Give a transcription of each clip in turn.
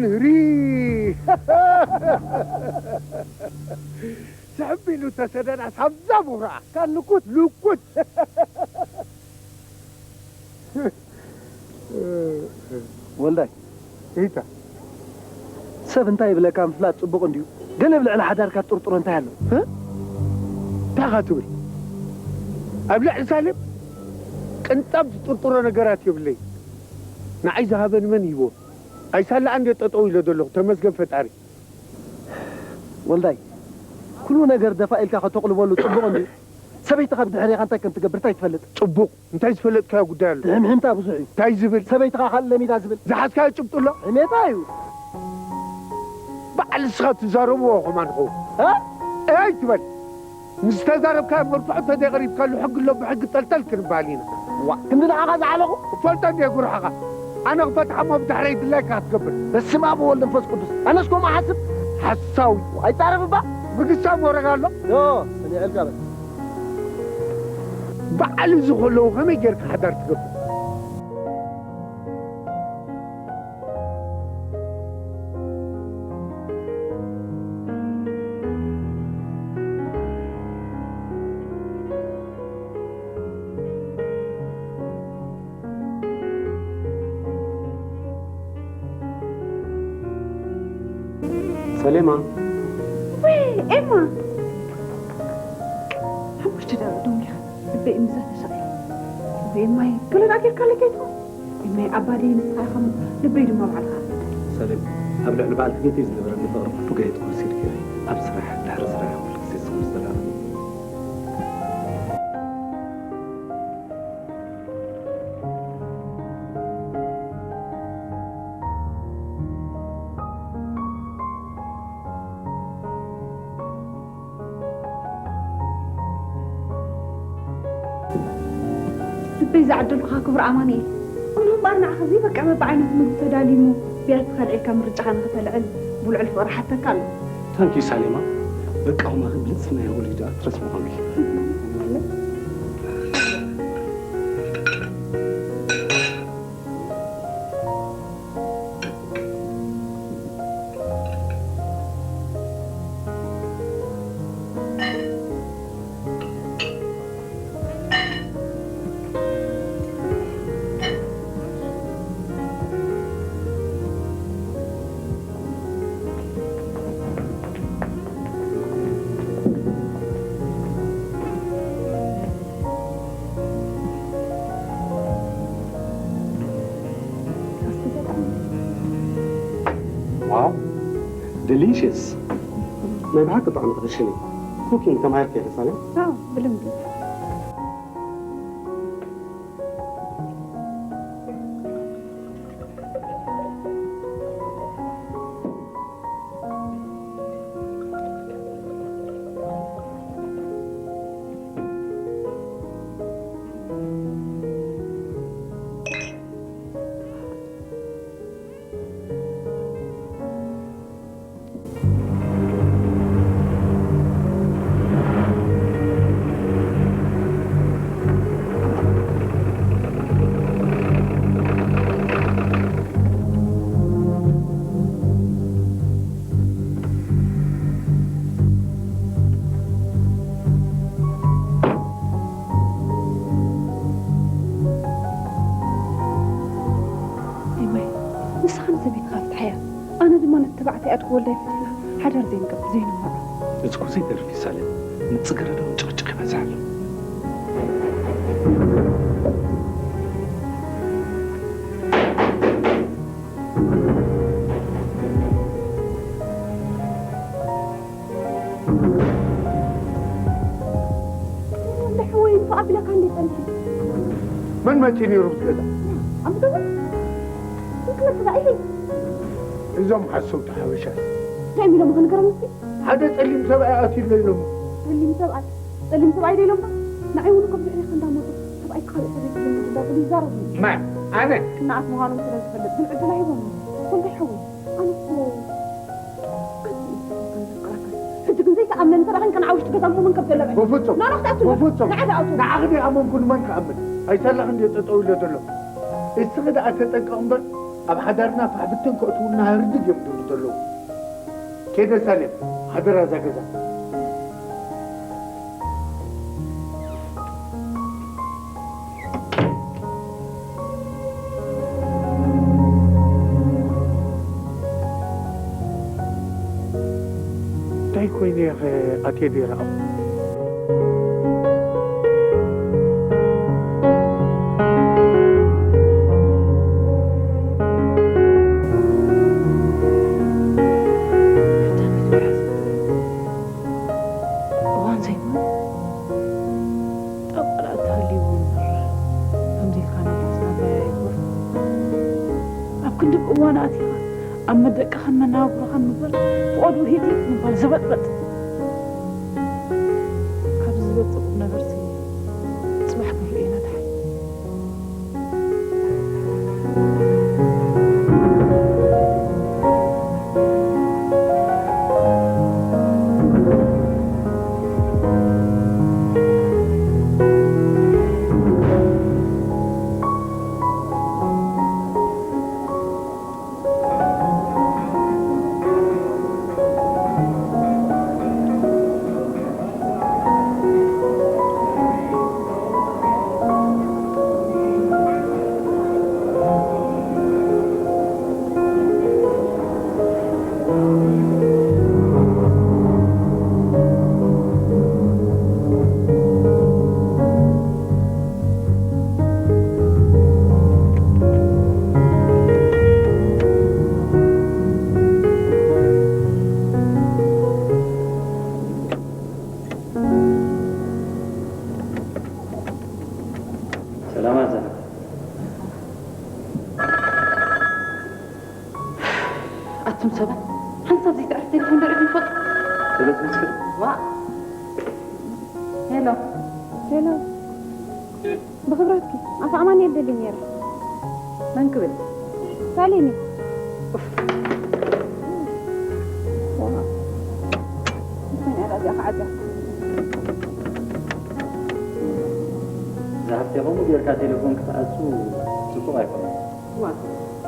ንህሪ ስሕብ ኢሉ ተሰደዳስ፣ ሃብዛ ምሁራኣ። ካን ልኩት፣ ልኩት። ወልዳይ፣ ኢታ። ሰብ እንታይ ይብለካ ምፍላጥ ጽቡቕ እንድዩ። ገለ ኣብ ልዕሊ ሓዳርካ ትጥርጥሮ እንታይ ኣሎ? እ? እንታይ ኢኻ ትብል? ኣብ ልዕሊ ሳሌም ቅንጣብ ዝጥርጥሮ ነገራት የብለይ። ንዓይ ዝሃበኒ መን ሂቦ? ኣይ ሳላ እንድየ ጠጠው ኢለ ዘለኹ፣ ተመስገን ፈጣሪ። ወልዳይ፣ ኩሉ ነገር ደፋ ኢልካ ከተቕልበሉ ጽቡቕ እንድዩ። ሰበይትኻ ብድሕሬኻ እንታይ ከም ትገብር እንታይ ትፈልጥ? ጽቡቕ፣ እንታይ ዝፈለጥካዮ ጉዳይ ኣሎ? ሕምሕምታ ብዙሕ እዩ። እንታይ ዝብል? ሰበይትኻ ካልእ ለሚዳ ዝብል። ዝሓዝካዮ ጭብጢ ኣሎ? ሕሜታ እዩ። በዓል ንስኻ ትዛረብዎ ከማን ኸውን። እ? እይ ትበል። ንዝተዛረብካዮ መርትዖ ተዘይቐሪብካሉ ሕጊ ኣሎ፣ ብሕጊ ጠልጠል ክንበሃል ኢና። ዋ፣ ክንዲ ንዓኻ ዝዓለኹ? እፈልጦ እንድየ ጉርሕኻ። ኣነ ክፈትሓ እሞ ብድሕረይ ድላይካ ክትገብር። በስመ ኣብ ወወልድ መንፈስ ቅዱስ። ኣነስ ከምኡ እሓስብ። ሓሳዊ። ኣይጻረፍ እባ። ብግሳም ወረጋ ኣሎ። ዮ፣ ሰሚዐልካ በል። በዓል እዚ ከለዉ ከመይ ጌርካ ሓዳር ትገብር? ሰሌማ። ወይ ኤማ። ሓሙሽተ ደቂቕ ደንጊኻ ልበይ እምዛ ተሰቒሉ። ወይ ኤማይ፣ ገለ ደኣ ጌርካለይ ከይትኾን? ኤማይ፣ ኣባደይ ንስኻ ኢኻ እሞ፣ ልበይ ድማ ባዕልኻ። ሰሌም፣ ኣብ ልዕሊ በዓልቲ ቤተይ ዝነበረኒ ፍቕሪ ኩሉ ገይሩ ተወሲዱ ገይረ። ኣብ ስራሕ፣ ድሕሪ ስራሕ፣ ኩሉ ግዜ ስሙ ዝዘራረብ። ልበይ ዝዓደልኩኻ ክቡር ኣማኑኤል፣ እሞ እምበኣር ንዓኻ ዘይበቅዕ በብዓይነቱ ምግቢ ተዳልዩ እሞ፣ ቢራ ተኸልዒልካ ምርጫኻ ንኽተልዕል ብልዑል ፍቕሪ ሓተካ ኣሎ። ታንኪ ሳሌማ፣ በቃ ኹማኺ ብልጽቲ ናይ ወሊዳ ትረስ ምዃኑ እዩ። ዋው፣ ዴሊሽየስ። ናይ ብሓቂ ጥዑም ክሽን እዩ። ኩኪንግ ተማሂርኪ ኢኺ ሳሌም? ኣዎ፣ ብልምዲ። ኤማይ፣ ንስኻ ንሰበይትኻ ፍትሓያ፣ ኣነ ድማ ነቲ ተባዕታይ ኣድጊ ወልዳይ ፈቲና ሓዳር ዘይንገብር ዘይንማዕዶ። እዚ እኮ ዘይተርፍ እዩ ሳሌም፣ ምጽግርግር ጭቕጭቕ ይበዝሕ ኣሎ። ወዲ ሓወይ፣ ንፉዕ ኣቢለካ እንዴ ጸኒሐ? መን መጺኡ ነይሩ ኣብቲ ገዛ? ኣብቲ ገዛ? እንታይ ክመጽእ ደኣ ኢኺ? እዞም ሓሰውቲ ሓበሻ። እንታይ ኢሎም ክንገሮም እስቲ? ሓደ ጸሊም ሰብኣይ ኣትዩ ኣሎ ኢሎም። ጸሊም ሰብኣይ? ጸሊም ሰብኣይ ዶ ኢሎም? ንዓይ እውን ከምዚ ኢኻ እንዳመጹ ሰብኣይ ካልእ ሰበይቲ ዘምጽእ እንዳበሉ ይዛረቡ። መን? ኣነ? ክነኣት ምዃኖም ስለ ዝፈልጥ ግን ዕድል ኣይቦምን። ወልዳይ ሓወይ፣ ኣነ እኮ ኣዝየ እየ ዘፍቅረካ። ሕጂ ግን ዘይተኣመን ሰብኣይን ከነዓ ውሽጢ ገዛ እሞ መን ከም ዘለበ። በፍጹም። ናና ክትኣቱ በፍጹም። ንዓ ደኣ ኣቱ። ንዓኺ ደይኣመንኩ ንመን ክኣምን? ኣይሳላኺ እንድየ ጠጠው ኢለ ዘሎ። እስኺ ደኣ ተጠንቀቕ እምበር። ኣብ ሓዳርና ፋሕብትን ከእትዉና ህርድግ እዮም ዝብሉ ዘለዉ። ኬደ ሳሌም፣ ሓደራ እዛ ገዛ። እንታይ ኮይኑ እየ ኣትየ ዘይረኣኹ? እዋን ዘይብሉ ጠቆላ እተሃልይዎ እምበር፣ ከምዚ ኢልካ ነብስና እንታይ ኣይግበር። ኣብ ክንዲ እዋን ኣቲኻ ኣብ መደቀኻን መነባብሮኻን ምበር፣ ፍቓድ ውሂት ምባል ዘበጥበጥ። ካብዚ ዝበልጽ ቁም ነገርሲ ጽባሕ ክንርእዮ ኢና ደሓን። ሰላም ኣዛ። ኣቱም ሰባት፣ ሓንሳብ ዘይትዕርፍ ቴሌፎን ደሪኹም ትፈልጡ? ሰበት ምስክር። ዋ። ሄሎ። ሄሎ። ብኽብረትኪ፣ ኣቶ ኣማኑኤል ደልየ ነይረ። መን ክብል? ሳሌም እዩ። ኡፍ። ዋ። እንታይ እያ እዚኣ ክዓጽያ? ዝሃብተይ ከምኡ ጌርካ ቴሌፎን ክትዓጹ ጽቡቕ ኣይኮነን። እዋ፣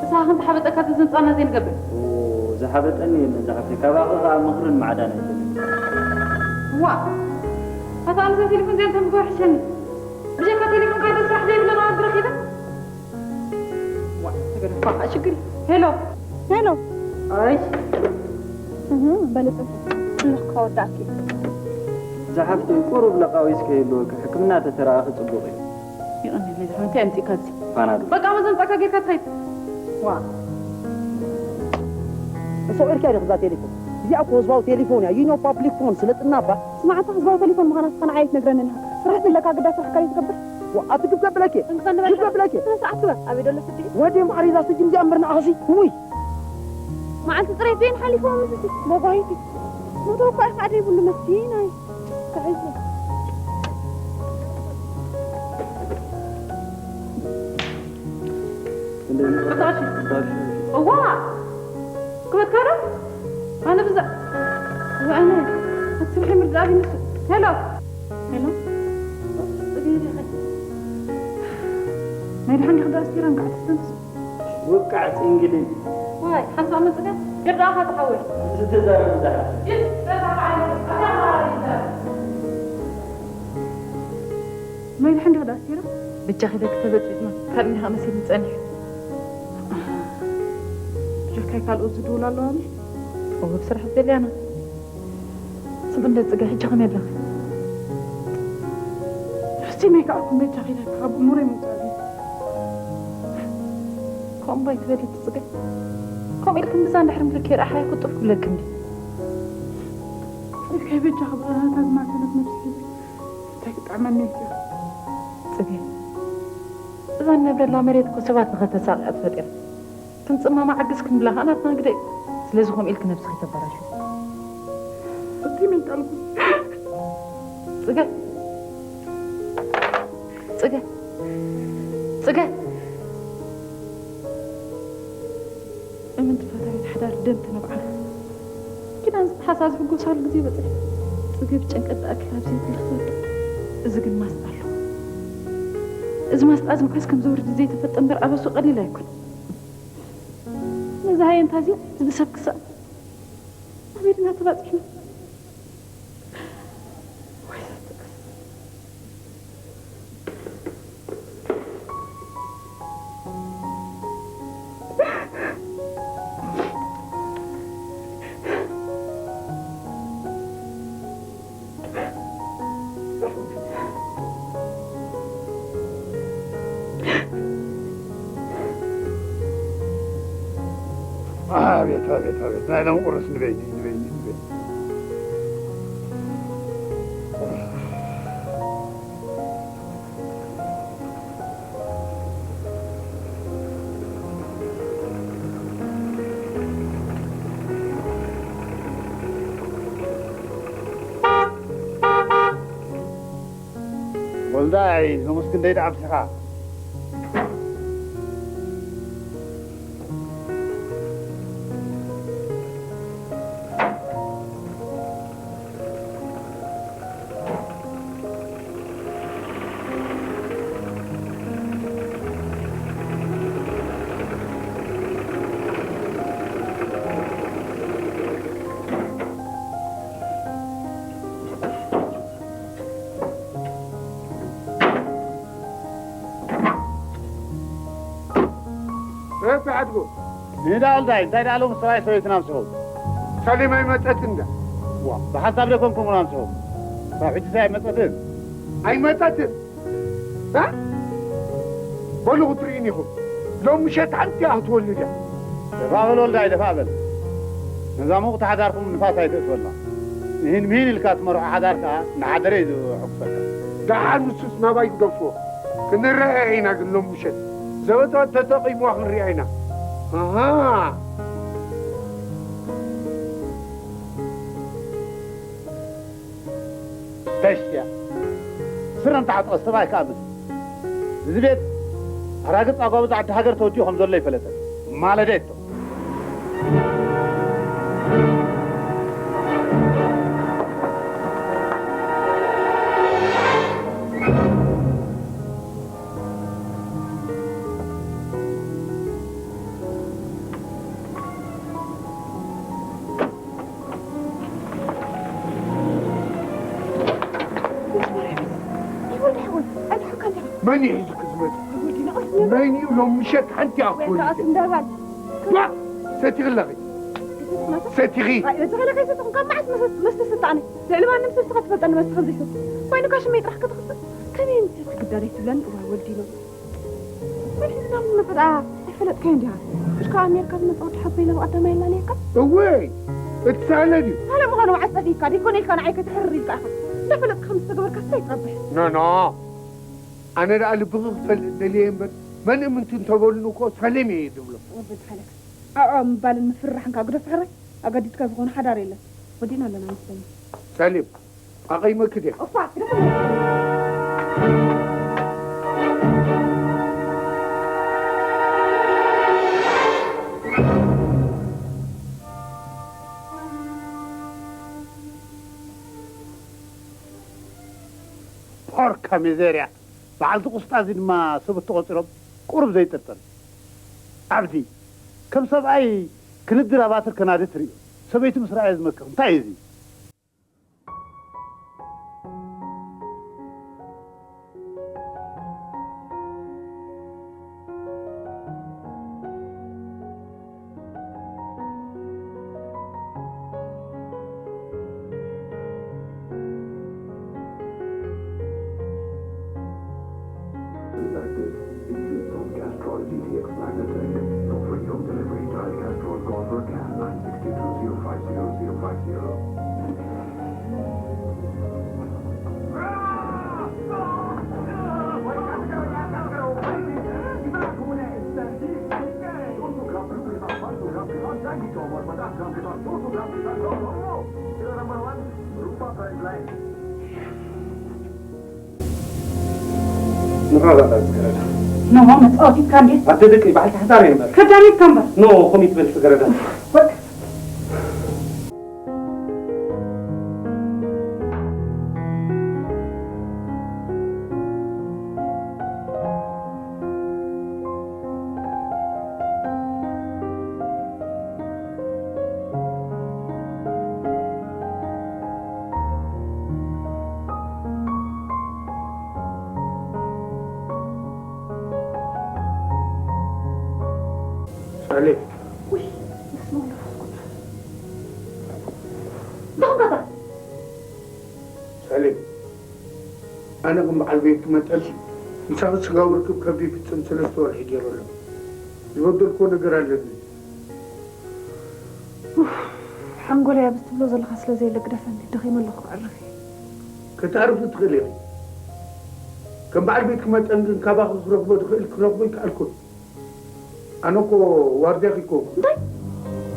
ንስኻ ከም ዝሓበጠካ ዘዘንጻና ዘይንገብር። ኦ፣ ዝሓበጠኒ የለን ዝሓብተይ። ካባኺ ኸኣ ምኽርን ማዕዳን ኣይደልን። እዋ፣ ኣታ ኣነ እዛ ቴሌፎን እዚኣ እንተ ምግባር ሕሸኒ። ብጀካ ቴሌፎን ከይደ ስራሕ ዘይብለና ወዲ ረኺበ። እዋ፣ ተገደፍኳ ኸኣ ሽግር እዩ። ሄሎ። ሄሎ። ኣይ። እህ፣ በለጸ። ኣለኹ ከወዳእኪ። ዝሓፍተይ ቁሩብ ለቃዊስ ከይህልወኪ ሕክምና ተተረኣኺ ጽቡቕ እዩ። ይቕንየለይ ዝሓወይ፣ እንታይ ኣምጺእካ ኣብዚ? ፓናዶ። በቃ፣ መዘንጻእካ ጌርካ ትኸይድ። ዋ። እሶ ኢልካ ኢኻ እዛ ቴሌፎን። እዚኣ እኮ ህዝባዊ ቴሌፎን እያ። You know public phone፣ ስለጥና እባ። ስማዕ፣ እታ ህዝባዊ ቴሌፎን ምዃና እስኻ ንዓይ ኣይትነግረንን ኢኻ። ስራሕ ዘለካ ግዳ ስራሕካ ዘይትገብር? ዋ፣ ኣቲ ግብ ዘብለኪ። እንተ ንበል ግብ ዘብለኪ። ስነ ስርዓት ግበር። ኣበይ ደሎ ስዲ? ወዲ ማዕሪዛ ስጅን እዚኣ እምበር ንዓኺሲ። ውይ። መዓልቲ ጽሬት ዘይን ሓሊፍዎ ምስቲ መጓሂቲ። ሞተው እኳ ኢኻ ዘይብሉ መስኪናይ። ተዕዘ። እዋ! ክበትካ ዶ? ኣነ ብዛ-፣ እዋ ኣነ፣ ኣቲ ስርሒ ምርዳእ እዩ ንሱ። ሄሎ። ሄሎ። ጽገይ ዲኺ? ናይ ደሓን ዲኺ? ዳስ ቲራን ከዓ ተስተንፍስ። ውቃዕ ጽንግልን። ዋይ፣ ሓንሳእ መጽገ? ገዳኻ ተሓወይ። ዝተዛረቡ ዛሓፍ። ናይ ደሓን ዲኺ? ዳስ ቲራ? ብቻ ኺደክ ተበጥቢጥና፣ ካልእ ዲኻ መሲልኒ ጸኒሑ። ብጀካይ ካልኦት ዝድውሉ ኣለዋ ኒ? እወ፣ ብስራሕ ዘልያና። ስምዕንዶ ጽገ፣ ሕጂ ከመይ ኣለኺ? ፈጺመ ኣይከኣልኩን፣ በጃኺ ኢለኪ ካብ እምሮይ ምውጻእ እየ። ከምኡ እምባ ኣይትበሊ ጽገ። ከምኡ ኢልክን ብዛ እንድሕር ምልኪ ርኣሓይ ክጡፍ ክብለክን ድዩ? ኢልከይ በጃኺ ብቐናታት እናተነት ነብሲ ሒዘ እንታይ ክጥዕመኒ ኢልኪ? ጽገ፣ እዛ እንነብረላ መሬት እኮ ሰባት ንኸተሳቕያ ተፈጢራ። ክንጽመማ ዕግስ ክንብላ ኸኣ ናትና ግደ እዩ። ስለዚ ከምኡ ኢልኪ ነብስኺ ተበላሽዊ። እቲ መይጣልኩ። ጽገ። ጽገ። ጽገ። እምንቲ ፈታዊት ሓዳር ደም ተነብዓሉ። ኪዳን ዝተሓሳ ዝሕጎሳሉ ግዜ በጺሑ። ጽገ ብጭንቀት ዝኣክል ኣብ ዘይብሉ ክፈልጥ። እዚ ግን ማስጣ ኣሎ። እዚ ማስጣ እዚ መዓስ ከም ዘውርድ ዘይተፈልጠ እምበር ኣበሱ ቀሊል ኣይኮነን። እዛ ሃየንታ እዚኣ እዚ ሰብ ክስኣን ኣበይ ድና ተባፂሕና? ወይ ዘጥቅስ። ኣቤት፣ ኣቤት፣ ኣቤት፣ ናይ ሎም ቁርስ ንበይኒ፣ ንበይኒ፣ ንበይኒ። ወልዳይ፣ ሎምስ ክንደይ ደኣ ኣብዚኻ? ረቢ ዓድጎ። ንዳ ወልዳይ፣ እንታይ ደኣ ሎም ሰብኣይ ሰበይትን ኣምስኹም? ሰሊም ኣይመጸትን እንዳ። ዋ፣ ብሓንሳብ ዶ ኮንኩም ኣምስኹም? ካብ ሕጂ ሳይ ኣይመጸትን? ኣይመጸትን? እ? በሉ ክትርእዩኒ ኢኹም። ሎም ምሸት ሓንቲ እያ ክትወልድ እያ። ደፋ በል ወልዳይ፣ ደፋ በል። ነዛ ምውቕቲ ሓዳርኩም ንፋስ ኣይተእትወላ። እሂን ምሂን ኢልካ ትመርሖ ሓዳር ከኣ እናሓደረ እዩ ዘሐጉሰካ። ደሓር ንሱስ ናባይ ግደፎ። ክንረኣያ ኢና ግን ሎም ምሸት። ዘበጣ ተጠቒምዋ ክንሪኣ ኢና። ኣሃ። በሽያ። ስረ እንተዓጠቐ ሰብኣይ ከኣ መስ-፣ እዚ ቤት ኣራግጽ ኣጓብዝ ዓዲ ሃገር ተወዲኡ ከም ዘሎ ይፈለጠ። ማለደ እቶ። መን እዩ ሒዙ ክዝመት? መን እዩ ሎም ምሸት ሓንቲ ኣኩል? ሰቲኺ ኣለኺ። ሰቲኺ። ልዕሊ ማንም ሰብ ስኻ ትፈልጠኒ መስቲ ከምዚ ሰብ። ኮይኑ ካሽ መይ ጥራሕ ክትኽስብ? ከመይ ምሰት ክግዳደይ ትብለኒ? እዋይ ወዲኖ። ወይ ሕዚ ናብ ዝመጸ ደኣ ኣይፈለጥካዮን ዲኻ? ሕጂ ካብ ኣሜሪካ ዝመጸ ወዲ ሓቦይ ናብ ቀዳማይ የላልየካ? እወይ! እቲ ሳለ ድዩ? ሳለ ምዃኑ መዓስ ጸፊካ? ደይኮነ ኢልካ ንዓይ ከትሕርር ኢልካ ኢኻ። እንዳፈለጥካ ከም ዝተገበርካ ስለ ይትረብሕ። ኖ፣ ኖ። ኣነ ደኣ ልብኺ ክፈልጥ ደልየ እምበር፣ መን እምንቲ እንተበሉኒ እኮ ሳሌም እየ ዝብሎ። ወበል ተሓለካ። ኣዖ ምባልን ምፍርራሕን ከኣ ግደፍ ሕራይ። ኣገዲድካ ዝኾነ ሓዳር የለን። ወዲእና ኣለና መስለኒ። ሳሌም። ኣቐይመኪ ድየ? እፋ፣ ግደፈለይ። ፖርካ ሚዘርያ። በዓልቲ ቁስጣ እዚ ድማ ሰብ እተቖጺሮም ቁሩብ ዘይጥርጥር። ዓብዲ፣ ከም ሰብኣይ ክንድር ኣባትር ከናዲ ትርእዮ። ሰበይቱ ምስ ረኣየ ዝመክኽ እንታይ እዩ እዚ? Castro G T X Magnatec. For free home delivery, dial Castro on call for CAN nine six two two zero five zero zero five zero. ንራዳዳ ዝገረዳ። ኖ፣ መጻወቲትካ እንዴ? ኣደ ደቀይ፣ በዓልቲ ሓዳር እየ እምበር። ከዳሚትካ እምበር። ኖ፣ ከምኡ ይትበል ዝገረዳ። ወቅ። ሳሌም። ውይ፣ በስመ አብ ወመንፈስ ቅዱስ። እንታይ ኾንካ? ሳሌም፣ ኣነ ከም በዓል ቤትኪ መጠን ምሳኺ ስጋዊ ርክብ ካብ ዘይፍጽም ሰለስተ ወርሒ ገይረ ኣለኹ። ዝበደልክዎ ነገር ኣለኒ። ኡፍ፣ ሓንጎለይ ኣብዚ ትብሎ ዘለኻ ስለ ዘየለ ግደፈኒ፣ ደኺመ ኣለኹ፣ ከዕርፍ እየ። ከተዕርፊ ትኽእሊ ኢኺ። ከም በዓል ቤትኪ መጠን ግን ካባኺ ክረኽቦ ዝኽእል ክረኽቦ ኣይከኣልኩን። ኣነ እኮ ዋርድያ ከይኮንኩ። እንታይ?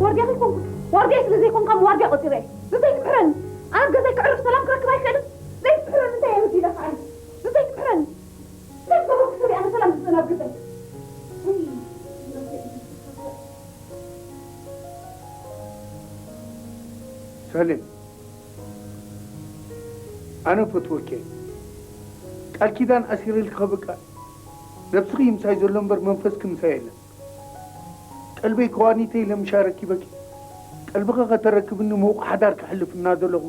ዋርድያ ከይኮንኩ? ዋርድያ ስለ ዘይኮንካ እሞ ዋርድያ ቆጺረ እየ። ንታይ ትምሕረኒ? ኣነ ኣብ ገዛይ ከዕርፍ ሰላም ክረክብ ኣይክእልን? ዘይትምሕረኒ እንታይ እየ በዲለ ከዓኒ? ንታይ ትምሕረኒ? እንታይ ዝገበርኩ ሰብ እየ ኣነ ሰላም ዝሰን ኣብ ገዛይ? ውይ፣ ሳሌም፣ ኣነ ፈትወኪ እየ። ቃል ኪዳን ኣሲረልኪ ከብቅዕ፣ ነብስኺ ምሳይ ዘሎ እምበር መንፈስኪ ምሳይ የለን። ቀልበይ ከዋኒተይ ለምሻ ረኪበኪ፣ ቀልብኺ ከተረክብኒ ምዉቕ ሓዳር ከሕልፍ እናደለኹ፣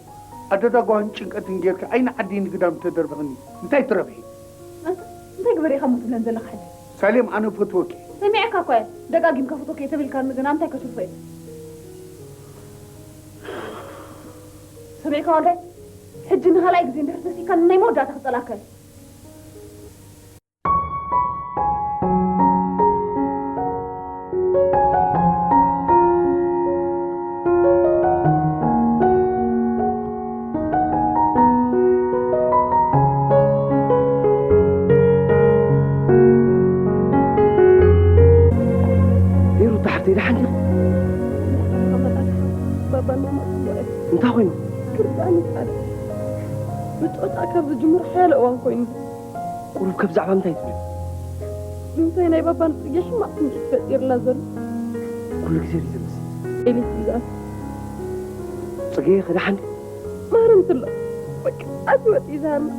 ኣደዳ ጓህን ጭንቀትን ጌርኪ፣ ዓይኒ ዓዲ ንግዳም ተደርብኽኒ፣ እንታይ ትረብሒ? ኣንታ እንታይ ግበር ኢኻ እሞ ትብለን ዘለኻ ሕጂ? ሳሌም፣ ኣነ እፈትወኪ። ሰሚዐካ እኮ እየ፣ ደጋጊምካ ፈትወኪ እየ ተቢልካኒ፣ ግና እንታይ ከትርፎ እዩ? ሰሚዕካ ወልዳይ? ሕጂ ንኻልኣይ ግዜ እንድሕር ተሲእካኒ ናይ መወዳእታ ክጸልኣካ እየ። ሩታ ሓፍተይ፣ ደሓን ዲኺ? ባባን ማማ ጽቡቕ እዮም። እንታይ ኮይኑ? ክርዳእኒ ጻዕዳ። ብጾታ ካብ ዝጅምር ሓያሎ እዋን ኮይኑ። ቁሩብ ከ ብዛዕባ ምንታይ ትብል? ንምንታይ ናይ ባባን ጽጌ ሕማቕ ስምዒት ፈጢርና ዘሎ? ኩሉ ግዜ ድዩ ዝመስል? ኤሊት እዩ ዝኣቱ። ጽጌ ከ ደሓን ድዩ? ማረም ትሎ። በቃ ኣቲ ወዲ ይዛርና።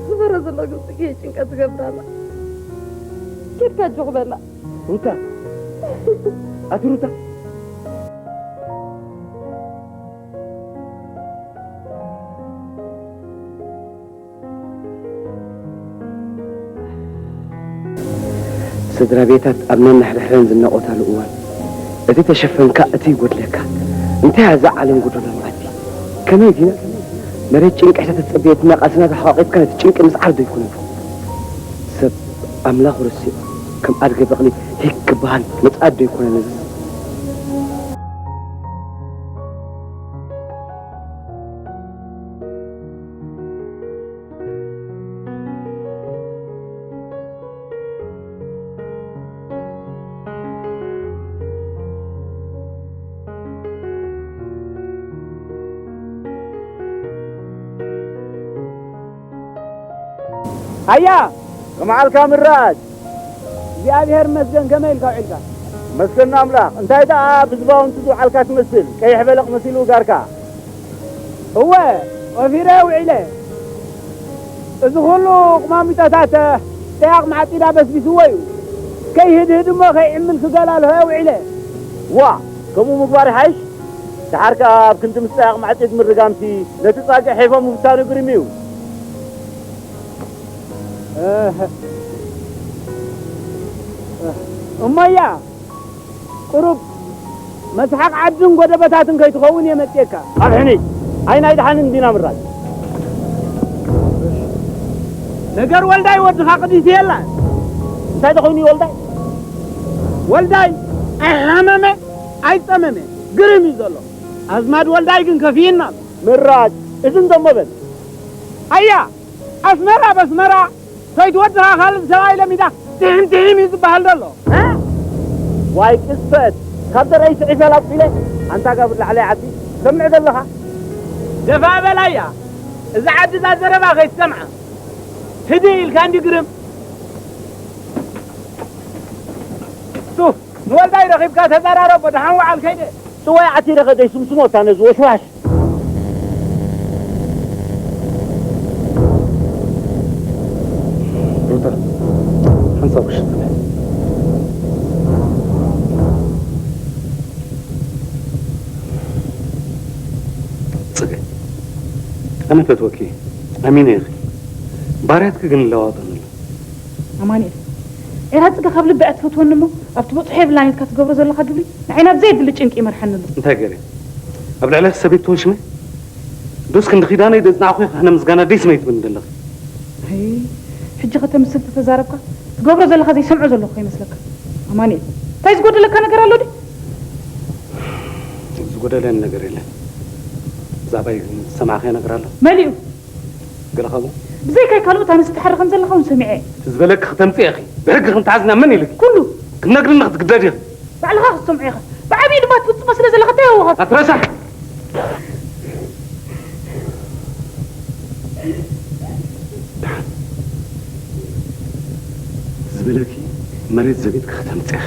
ዝበረ ዘሎ ግን ጽጌ ጭንቀት ትገብር ኣላ። ኬድካ ጆኽ በላ። ሩታ። ኣቲ ሩታ። ስድራ ቤታት ኣብ ነንሕድሕደን ዝናቖታሉ እዋን፣ እቲ ተሸፈንካ፣ እቲ ይጎድለካ። እንታይ እያ እዛ ዓለም ጎደሎ መኣዲ? ከመይ ዲና? መሬት ጭንቂ ሒዛ ተጸበየትና፣ ቃልስና ተሓቋቒፍካ ነቲ ጭንቂ ምስዓር ዶ ይኮነን? ሰብ ኣምላኹ ረሲዑ፣ ከም ኣድገ በቕሊ ሂግ ክበሃል መጽኣት ዶ ይኮነን እዚስ? ኣያ፣ ከመዓልካ ምራጅ? እግዚኣብሔር ይመስገን፣ ከመይ ኢልካ ውዒልካ? መስገን ኣምላኽ። እንታይ ደኣ ብዝባውንቲ ዝውዓልካ ትመስል? ቀይሕ በለቕ መሲሉ ጋርካ። እወ፣ ወፊረ ውዒለ። እዚ ኩሉ ቁማሚጦታት ጠያቕ ማዕጺዳ በስቢስዎ እዩ። ከይህድህድ እሞ ከይዕምል ክገላልሆ ውዒለ። ዋ፣ ከምኡ ምግባር ይሓይሽ። ደሓር ከኣ ኣብ ክንዲ ምስ ጠያቕ ማዕጺድ ምርጋምሲ ነቲ ጻግዕ ሒፎ ምብታኑ ግርም እዩ። እህ። እሞያ፣ ቁሩብ መስሓቕ ዓድን ጎደበታትን ከይትኸውን እየ መጽኤካ። ኣብ ሕኒ፣ ኣይ ናይ ደሓን እንዲና ምራይ። ነገር ወልዳይ ወድኻ ቅዲስ የላን። እንታይ ተኾይኑ እዩ ወልዳይ? ወልዳይ ኣይሓመመ ኣይጸመመ ግርም እዩ ዘሎ። ኣዝማድ ወልዳይ ግን ከፊእና ኣሎ። ምራጭ፣ እዝን ደሞ በል። ኣያ፣ ኣስመራ በስመራ፣ ሰይቲ ወድኻ ካልእ ሰብኣይ ለሚዳ ትሕም ትሕም እዩ ዝበሃል ዘሎ። እ? ዋይ ቅስፈት፣ ካብ ዘርአይ ስዒፈ ላውጢለ፣ ኣንታ ጋብር ላዕለይ ዓዲ፣ ትሰምዕ ዘለኻ? ደፋ በል ኣያ፣ እዛ ዓዲ እዛ ዘረባ ከይትሰምዓ። ህድእ ኢልካ እንዲ ግርም። ሱፍ፣ ንወልዳይ ረኺብካ ተዘራረቦ፣ ደሓን ወዓል ከይደ። ጽዋይ ዓቲረ ከደይ ስምስሞ እታ ነዚ ወሽዋሽ። ሩታ፣ ሓንሳብ ክሽጥነ። ጽገ፣ ኣነ ፈትወኪ፣ ኣሚነ ኢኺ። ባርያትኪ ግን ይለዋወጠኒ ኣሎ። ኣማኑኤል፣ ኤራ ጽገ ካብ ልቢ እያ ትፈትወኒ እሞ ኣብቲ በጽሖ የብላን ኢልካ ትገብሮ ዘለኻ ግብሪ ንዓይ ናብ ዘየድሊ ጭንቂ ይመርሓኒ ኣሎ። እንታይ ገይረ? ኣብ ልዕሊ ሰበይትውን ሽመይ? ዶስ ክንዲ ኪዳነይ ደጽናዕኹ ከነ ምስጋና ደይ ስመይ ትብልኒ ዘለኺ? ኣይ፣ ሕጂ ከተምስል ተተዛረብካ ትገብሮ ዘለኻ ዘይሰምዖ ዘለኹ ይመስለካ። ኣማኑኤል፣ እንታይ ዝጎደለካ ነገር ኣሎ ድዩ? ዝጎደለኒ ነገር የለን። ብዛዕባይ ዝሰማዕኸዮ ነገር ኣሎ? መሊኡ። ገለ ካብኡ? ብዘይካይ ካልኦት ኣነ ዝተሓረ ከም ዘለኻ እውን ሰሚዐ እየ። እቲ ዝበለኪ ክተምጽእ ኢኺ። ብሕጊ ክንተሓዝና መን ኢልኪ? ኩሉ። ክትነግርኒ ክትግደድ ኢኺ። ባዕልኻ ክትሰምዖ ኢኻ። ብዓብዪ ድማ ትፍጽሞ ስለ ዘለኻ እንታይ የወኻት? ኣትረሳሕ! ደሓን። ዝበለኪ መሬት ዘቢጥኪ ከተምጽእኺ።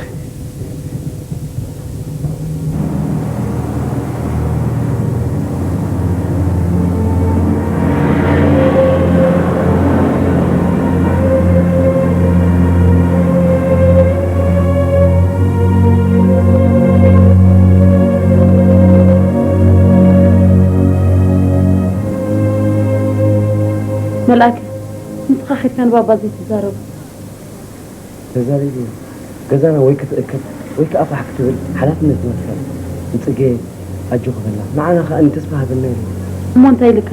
መልኣከ፣ ንስኻ ኸድካ ንባባ ዘይትዛረቡ? ተዛሪቡ ገዛና ወይ ክትእክብ ወይ ከዓ ፋሕ ክትብል ሓላፍነት ዝወስድ ንጽጌ ኣጆኺ በላ። ንዓና ከዓ ንተስፋ ሃበና ኢሉ። እሞ እንታይ ኢልካ?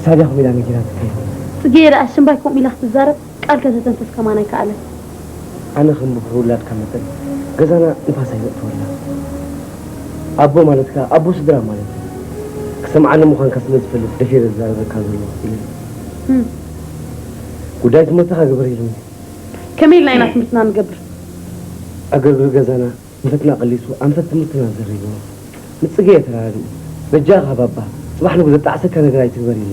ሳልያ ከምኡ ኢላ ነጊራትካ ኢሉ። ጽጌ ደኣ ሽምባይ ከምኡ ኢላ ክትዛረብ ቃል ከተተንፍስ ከማን ኣይከኣለን። ኣነ ከም ብኹር ውላድካ መጠን ገዛና ንፋስ ኣይዘእትወላ። ኣቦ ማለት ከዓ ኣቦ ስድራ ማለት እዩ። ክሰምዓኒ ምዃንካ ስለ ዝፈልጥ ደፊረ ዝዛረበካ ዘለኹ ኢሉ። እም። ጉዳይ ትምህርትኻ ግበር ኢሉኒ። ከመይ ኢልና ኢና ትምህርትና ንገብር? ዕግርግር ገዛና ኣንፈትና ቀሊሱ ኣንፈት ትምህርትና ዘሪግዎ። ንጽገ የተራድኡ። በጃኻ ባባ፣ ጽባሕ ንጉ ዘጣዕሰካ ነገር ኣይትግበር ኢሉ።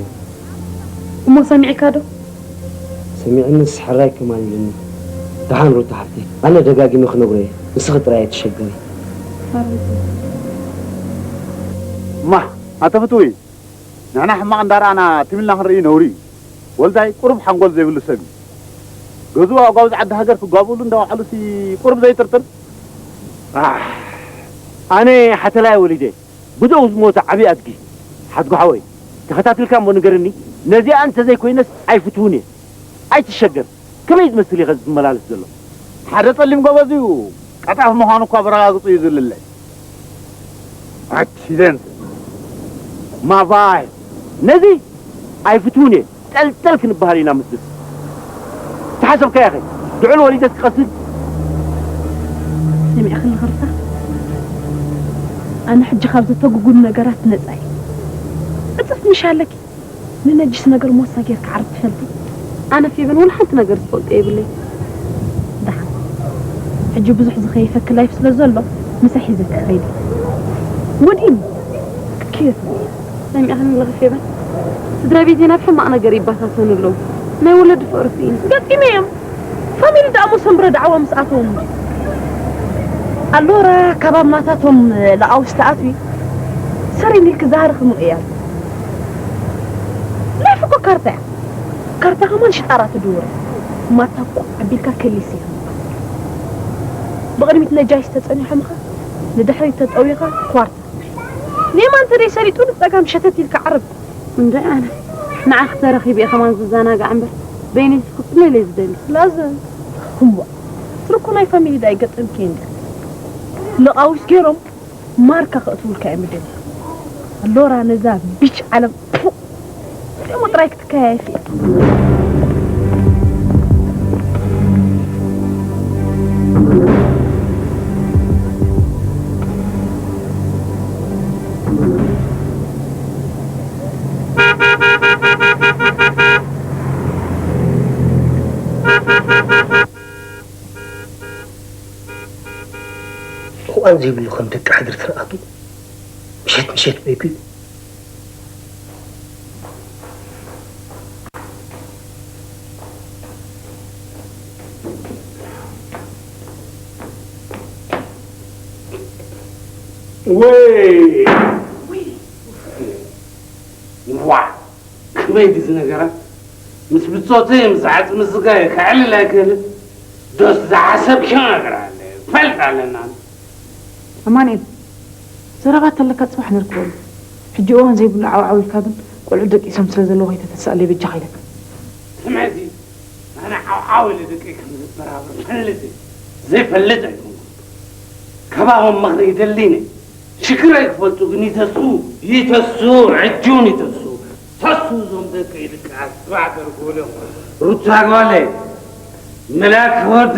እሞ ሰሚዕካ ዶ? ሰሚዕንስ ሕራይ ከማን ኢሉኒ። ደሓን ሩታ ሓፍተይ፣ ኣነ ደጋጊመ ክነግሮ እየ። ንስኺ ጥራይ ኣይትሸገሪ። እማ፣ ኣተ ፍትዊ፣ ንሕና ሕማቕ እንዳረኣና ትም ኢልና ክንርኢ ነውሪ እዩ። ወልዳይ ቁሩብ ሓንጎል ዘይብሉ ሰብ እዩ። ገዝኡ ኣጓብዝ ዓዲ ሃገር ክጓብኡሉ እንዳወዓሉሲ ቁሩብ ዘይጥርጥር? ኣሕ፣ ኣነ ሓተላይ ወሊደ ብደው ዝሞተ ዓብዪ ኣድጊ። ሓትጉ ሓወይ፣ ተኸታቲልካ እሞ ንገርኒ፣ ነዚኣ እንተዘይኮይነስ ኣይፍትውን እየ። ኣይትሸገር። ከመይ ዝመስል እዩ ኸዚ ዝመላለስ ዘሎ? ሓደ ጸሊም ጎበዝ እዩ። ቀጣፍ ምዃኑ እኳ በረጋግጹ እዩ ዝልለ። ኣክሲደንት። ማቫይ። ነዚ ኣይፍትውን እየ። ጠልጠል ክንበሃል ኢና ምስልስ። ተሓሰብካያ ኸ? ድዑል ወሊደስ ክቐስን? ሰሚዕኽኒ ኸርታ? ኣነ ሕጂ ካብ ዘተጉጉሉ ነገራት ነጻ እየ። ዕጽፍ ምሽ ኣለኪ። ንነጅስ ነገር ሞሳ ጌርካ ዓርብ ትፈልጢ? ኣነ ፌበን ወላ ሓንቲ ነገር ዝፈልጦ የብለይ። ደሓን። ሕጂ ብዙሕ ዝኸይፈኪ ላይፍ ስለ ዘሎ፣ ምሳይ ሒዘኪ ክኸይድ እየ። ወዲእኒ። ኬፍ። ሰሚዕኽኒ ኣለኺ ፌበን? ስድራ ቤተይ ናብ ሕማቕ ነገር ይባታተኑ ኣለዉ። ናይ ወለዲ ፍቕሪ ስኢኑ። ገጢመዮም። ፋሚሊ ደኣ እሞ ሰምብረ ዳዕዋ ምስ ኣተዎም እንጂ። ኣሎራ ካብ ኣብ ናታቶም ለኣውሽ ተኣትዊ ሰሪን ኢልኪ ዛህሪ ክምኡ እያ። ላይፍ እኮ ካርታ እያ። ካርታ ከማን ሽጣራ ትድውር። ማታ እኮ ኣቢልካ ከሊስ ኢኻ። ብቕድሚት ነጃይሽ ተጸኒሖምኻ፣ ንድሕሪት ተጠዊኻ ኳርታ። ሌማን ተደይ ሰሊጡ ንጸጋም ሸተት ኢልካ ዓርብ። እንደ ኣነ ንዓኺ ተረኺቡ እየ ከማን ዝዘናጋዕ እምበር፣ በይነይ ስኽፍለለይ ዝደሊ። ላዘን። እምቧ። ትርኮ ናይ ፋሚሊ ዳ ይገጥምኪ እንደ። ለቓዊስ ገይሮም ማርካ ከእትውልካ እዮም ደሊ። ኣሎራ ነዛ ቢች ዓለም፣ ፑ! ደሞ ጥራይ ክትከያየፊ እያ። ሕቋን ዘይብሉ ከም ደቂ ሕድሪ ትርኣቱ ምሸት ምሸት በይኩ። ወይ! ዋ! ከመይ ድዚ ነገራ? ምስ ብጾተይ ምስ ዓጽሚ ስጋይ ከዕልል ኣይክእልን። ዶስ ዝሓሰብክዮ ነገር ኣለ። ፈልጥ ኣለና። ኣማኑኤል፣ ዘረባ ተለካ ጽባሕ ነርክበሉ። ሕጂ እዋን ዘይብሉ ዓውዓው ኢልካ ግን ቆልዑ ደቂሶም ስለ ዘለዉ ከይተተስኣለይ በጃኻ ኢለካ። ስምዕቲ፣ ኣነ ዓው ኢለ ደቀይ ከም ዝበራብር ፈልጥ እየ። ዘይፈልጥ ኣይኮንኩን። ካባኹም ምኽሪ ይደሊ እየ። ሽግረይ ክፈልጡ ግን ይተስኡ። ይተስኡ፣ ሕጂ እውን ይተስኡ። ተስኡ እዞም ደቀይ ድቃስ፣ ትባዕ ተርጉሎም። ሩታ ጓለይ፣ መላክ ወዲ፣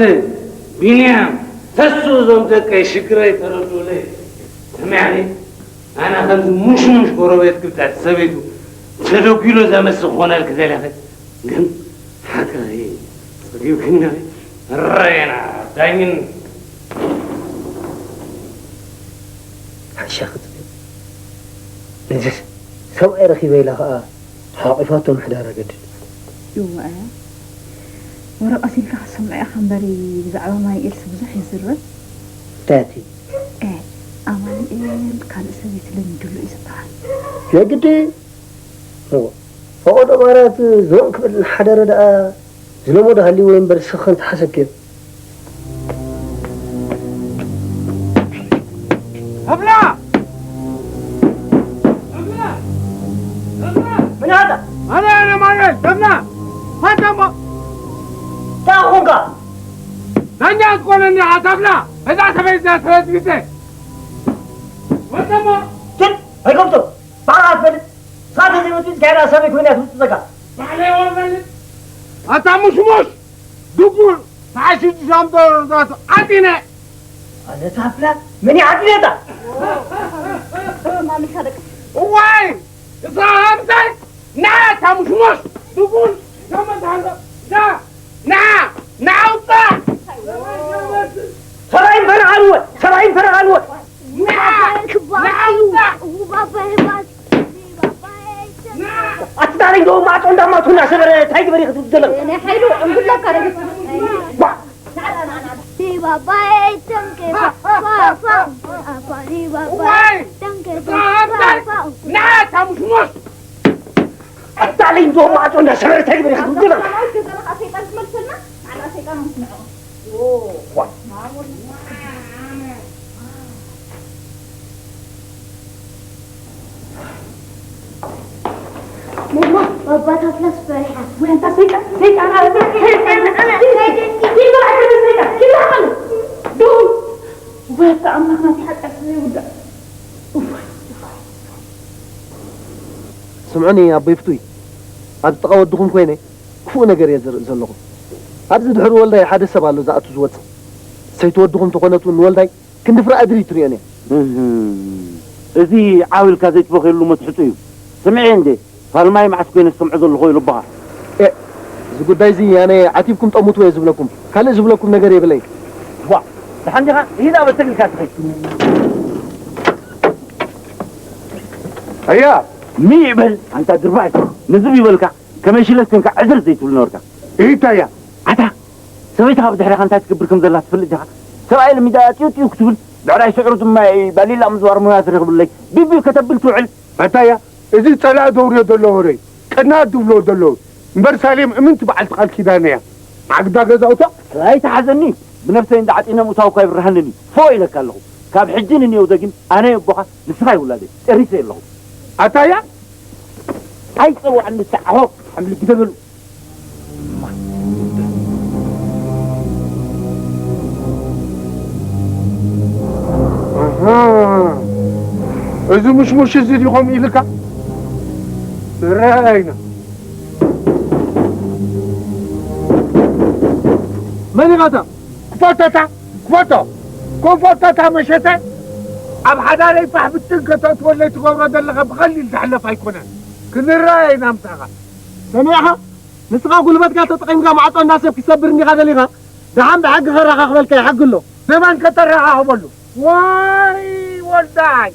ቢንያም፣ ተስኡ እዞም ደቀይ ሽግረይ ተረድኡለይ። ሰሚዕኺ? ኣነ ከምዚ ሙሽሙሽ ጎረቤት ክብዳት ሰበይቱ ተደጒሎ ዘመስል ክኾነልኪ ደሊኺ፣ ግን ሓቅኺ ጸጊብክኒ ኢኺ። ረየና ዳይምን ሓሻ ክትብል ነዚ ሰብኣይ ረኺበ ኢላ ኸኣ ሓቂፋቶ ምሕዳር ኣገድድ። እወ፣ ወረቐት ኢልካ ክትሰምዖ ኢኻ እምበሪ፣ ብዛዕባ ማይ ኤልሲ ብዙሕ ይዝረብ። እንታይ ኣቲ? ኤ፣ ኣማኑኤል ካልእ ሰበይቲ ለሚዱሉ እዩ ዝበሃል። ናይ ግዲ? እወ። ፈቐዶ ባራት ዞን ክብል እናሓደረ ደኣ ዝለመዶ ሃልዩ ወይ እምበር ስኽን ተሓሰኪር። ተብላ! ተብላ! ተብላ! ምን هذا؟ ኣነ፣ ኣነ ማለት ተብላ! ፈተሞ! እንታይ ኾንካ? ዳኛ ትኮነኒ ኢኻ ተብላ! እዛ ሰበይትና ሰበይት ግዜ! ፈተሞ! ግን ኣይከብቶ! ባዕላ ኣትፈልጥ! ሳተ ዘይመጡ ዝካየዳ ሰበይ ኮይና ትምፅፀካ! ባዕለይ ወበልጥ! ኣታ ሙሽሙሽ! ድጉል! ሰዓት ሽዱሽተ ኣምጦ ርዳቱ ዓጢነ! ኣነ ታፍላ መን ይዓጢነታ? እዋይ! እዛ ሃምሳይ! ና ኣታ ሙሽሙሽ! ድጉል! ከመ ትሃሎ! ና! ና! ና ውፃእ! ሰብኣይን ፈረቓን እወ! ሰብኣይን ፈረቓን እወ! ና! ና ውፃእ! ኣቲ ዳረኝ ዶ ማዕጾ እንዳማቱ እናሰበረ እንታይ ግበር ኢኺ ትብል ዘለኺ? ናይ ሓይሉ ዕንጉላካ ረግጽ። ባ! ባባይ ተንከ ፋ ፋ ፋ ፋ ባባይ ተንከ ፋ ፋ ፋ ና ታሙሽሞሽ! ኣታ ለይ እንዶ ማዕጾ እንዳሰበረ እንታይ ግበር ኢኺ ትብል ዘለኺ? ሰይጣን ትመልሰልና? ማዕራ ሰይጣን ምስምዖ። መማ፣ ባባታትናስ ፈሪሓ። ወይ ኣንታ ሰይጣን፣ ሰይጣን፣ ሰይጣን፣ ሰይጣን፣ ኪድ በል ዓርከይ ሰይጣን፣ ኪድ በል ዓርከይ። ዶ፣ ወይ ኣታ ኣምላኽ ናተይ ሓጢኣት ዘይውዳእ። እዋይ፣ እዋይ። ስምዑኒ ኣቦይ ፍቱይ፣ ኣብ ጥቓ ወድኹም ኮይነ ክፉእ ነገር እየ ዝርኢ ዘለኹ። ኣብዚ ድሕሪ ወልዳይ ሓደ ሰብ ኣሎ ዝኣቱ ዝወጽእ። ሰይቲ ወድኹም ተኾነት እውን ንወልዳይ ክንዲ ፍረ ኣድሪ ትርእዮን እየ። እህ፣ እዚ ዓው ኢልካ ዘይትበኽየሉ መትሕጹ እዩ። ስምዒ እንዴ፣ ፋልማይ መዓስ ኮይነ ዝሰምዖ ዘለኹ ኢሉ ኣቦኻ። ኤ፣ እዚ ጉዳይ እዚ ኣነ ዓቲብኩም ጠሙትዎ እየ ዝብለኩም። ካልእ ዝብለኩም ነገር የብለይ። ዋ፣ ደሓን ዲኻ? ሂድ ኣብ ተግልካ ትኸይድ። ኣያ፣ ሚዕ በል ኣንታ ድርባይ። ንዝብ ይበልካ፣ ከመይ ሽለት ኮንካ ዕዝር ዘይትብል ነበርካ። ኢታያ። ኣታ፣ ሰበይትኻ ብድሕሪኻ እንታይ ትገብር ከም ዘላ ትፈልጥ ዲኻ? ሰብኣይ ለሚዳ ጢው ጢው ክትብል፣ ብዕራይ ስዕሩ ድማ ባሊላ ምዝዋር ሙያ ትረኽብለይ። ቢቢው ከተብል ትውዕል። ኣታያ፣ እዚ ጸላኢ ደውርዮ ዘሎ ወረ እዩ። ቅናት ድብሎ ዘለዉ። እምበር ሳሌም እምንቲ በዓልቲ ቃል ኪዳን እያ። ማዕግዳ ገዛውታ። ኣይትሓዘኒ። ብነብሰይ እንዳ ዓጢነ ምእታው እኳ ይብርሃንን እዩ። ፎእ ኢለካ ኣለኹ። ካብ ሕጂ ንንየው ዘጊም ኣነ ኣቦኻ ንስኻ ይውላደይ። ጨሪሰ ኣለኹ። ኣታያ? ኣይጸዋዕኒ ተዓሆ ሓምሊ ግደበሉ። ኣሃ፣ እዚ ሙሽሙሽ እዚ ዲኹም ኢልካ? ንረኣይና። መን ኢኻ እታ? ክፈቶ እታ፣ ክፈቶ። ክፈቶ እታ መሸተ። ኣብ ሓዳረይ ፋሕ ብትን ከተእትወለይ ትገብሮ ዘለኻ ብቐሊል ዝሕለፍ ኣይኮነን። ክንረኣየና ምሳኻ። ሰሚዕኻ? ንስኻ ጉልበትካ ተጠቒምካ ማዕጾ እንዳሰብ ክትሰብር እንዲኻ ደሊኻ? ደሓን ብሕጊ ከረኻኽበልካ ይሕጊ ኣሎ። ብመን ከተረኻኽበሉ? ዋይ ወልዳይ!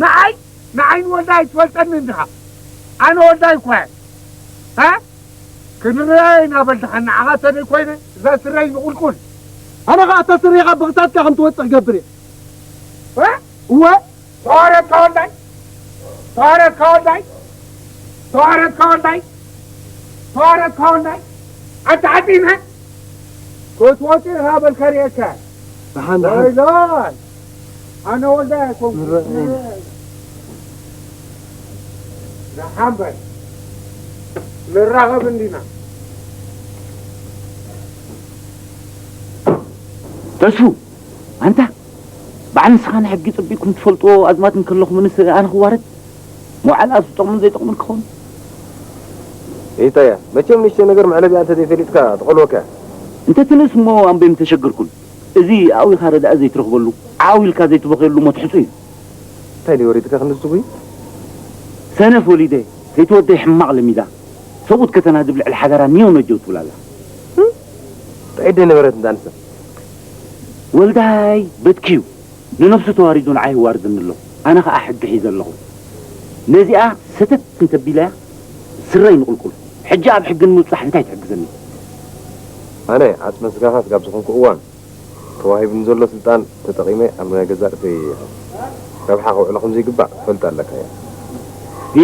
ንዓይ፣ ንዓይ ንወልዳይ ትፈልጠኒ እንዲኻ? ኣነ ወልዳይ እኳ እየ። እ? ክንረኣይ ኢና በል ደሓን ንዓኻ ተደይ ኮይነ እዛ ስረይ ንቑልቁል። ኣነ ኸኣ እታ ስረኻ ብኽሳድካ ከም ትወጽእ ክገብር እየ። እ? እወ። ተዋረድካ ወልዳይ፣ ተዋረድካ ወልዳይ፣ ተዋረድካ ወልዳይ፣ ተዋረድካ ወልዳይ። ኣታ ዓጢነ ክትወጽእ ኢኻ በልካ ርእየካ። ደሓን፣ ደሓን። ወይሎይ፣ ኣነ ወልዳይ ኣይኮንኩን። ንረኣይ። ደሓን በል። ንራኸብ እንዲና። ተስፉ፣ ኣንታ በዓል ንስኻ ንሕጊ ጸቢቕኩም ትፈልጥዎ ኣዝማድ እንከለኹምንስ ኣነ ክዋረድ? መውዓል ኣብ ዝጠቕሙን ዘይጠቕሙን ክኸውን? ይታያ፣ መቸም ንእሽተይ ነገር መዕለቢኣ እንተ ዘይፈሊጥካ ትቐልወካ እያ። እንተ ትንእስ እሞ ኣምበይ ምተሸገርኩን። እዚ ኣዊኻ ረዳኢ ዘይትረኽበሉ፣ ዓው ኢልካ ዘይትበኽየሉ እሞ ትሕጹ እዩ። እንታይ ድዩ ወሪድካ ክንዲ ዝጉይ? ሰነፍ ወሊደ፣ ከይትወደይ ሕማቕ ለሚዳ። ሰብኡት ከተናድብ ልዕሊ ሓዳራ ኒዮ ነጀው ትብል ኣላ። እንታይ ደይ ነበረት እንዳ ኣንስተ? ወልዳይ በትኪ እዩ። ንነብሱ ተዋሪዱ ንዓይ ይዋርድኒ ኣሎ። ኣነ ኸኣ ሕጊ ሒዘ ኣለኹ። ነዚኣ ሰተት እንተቢለያ ስረይ ንቑልቁል። ሕጂ ኣብ ሕጊ ንምብጻሕ እንታይ ትሕግዘኒ? ኣነ ዓጽመ ስጋኻ ስጋብ ዝኾንኩ እዋን ተዋሂቡኒ ዘሎ ስልጣን ተጠቒመ ኣብ ናይ ገዛእ ርእሰይ ረብሓ ከውዕሎ ከም ዘይግባእ ክትፈልጥ ኣለካ እያ።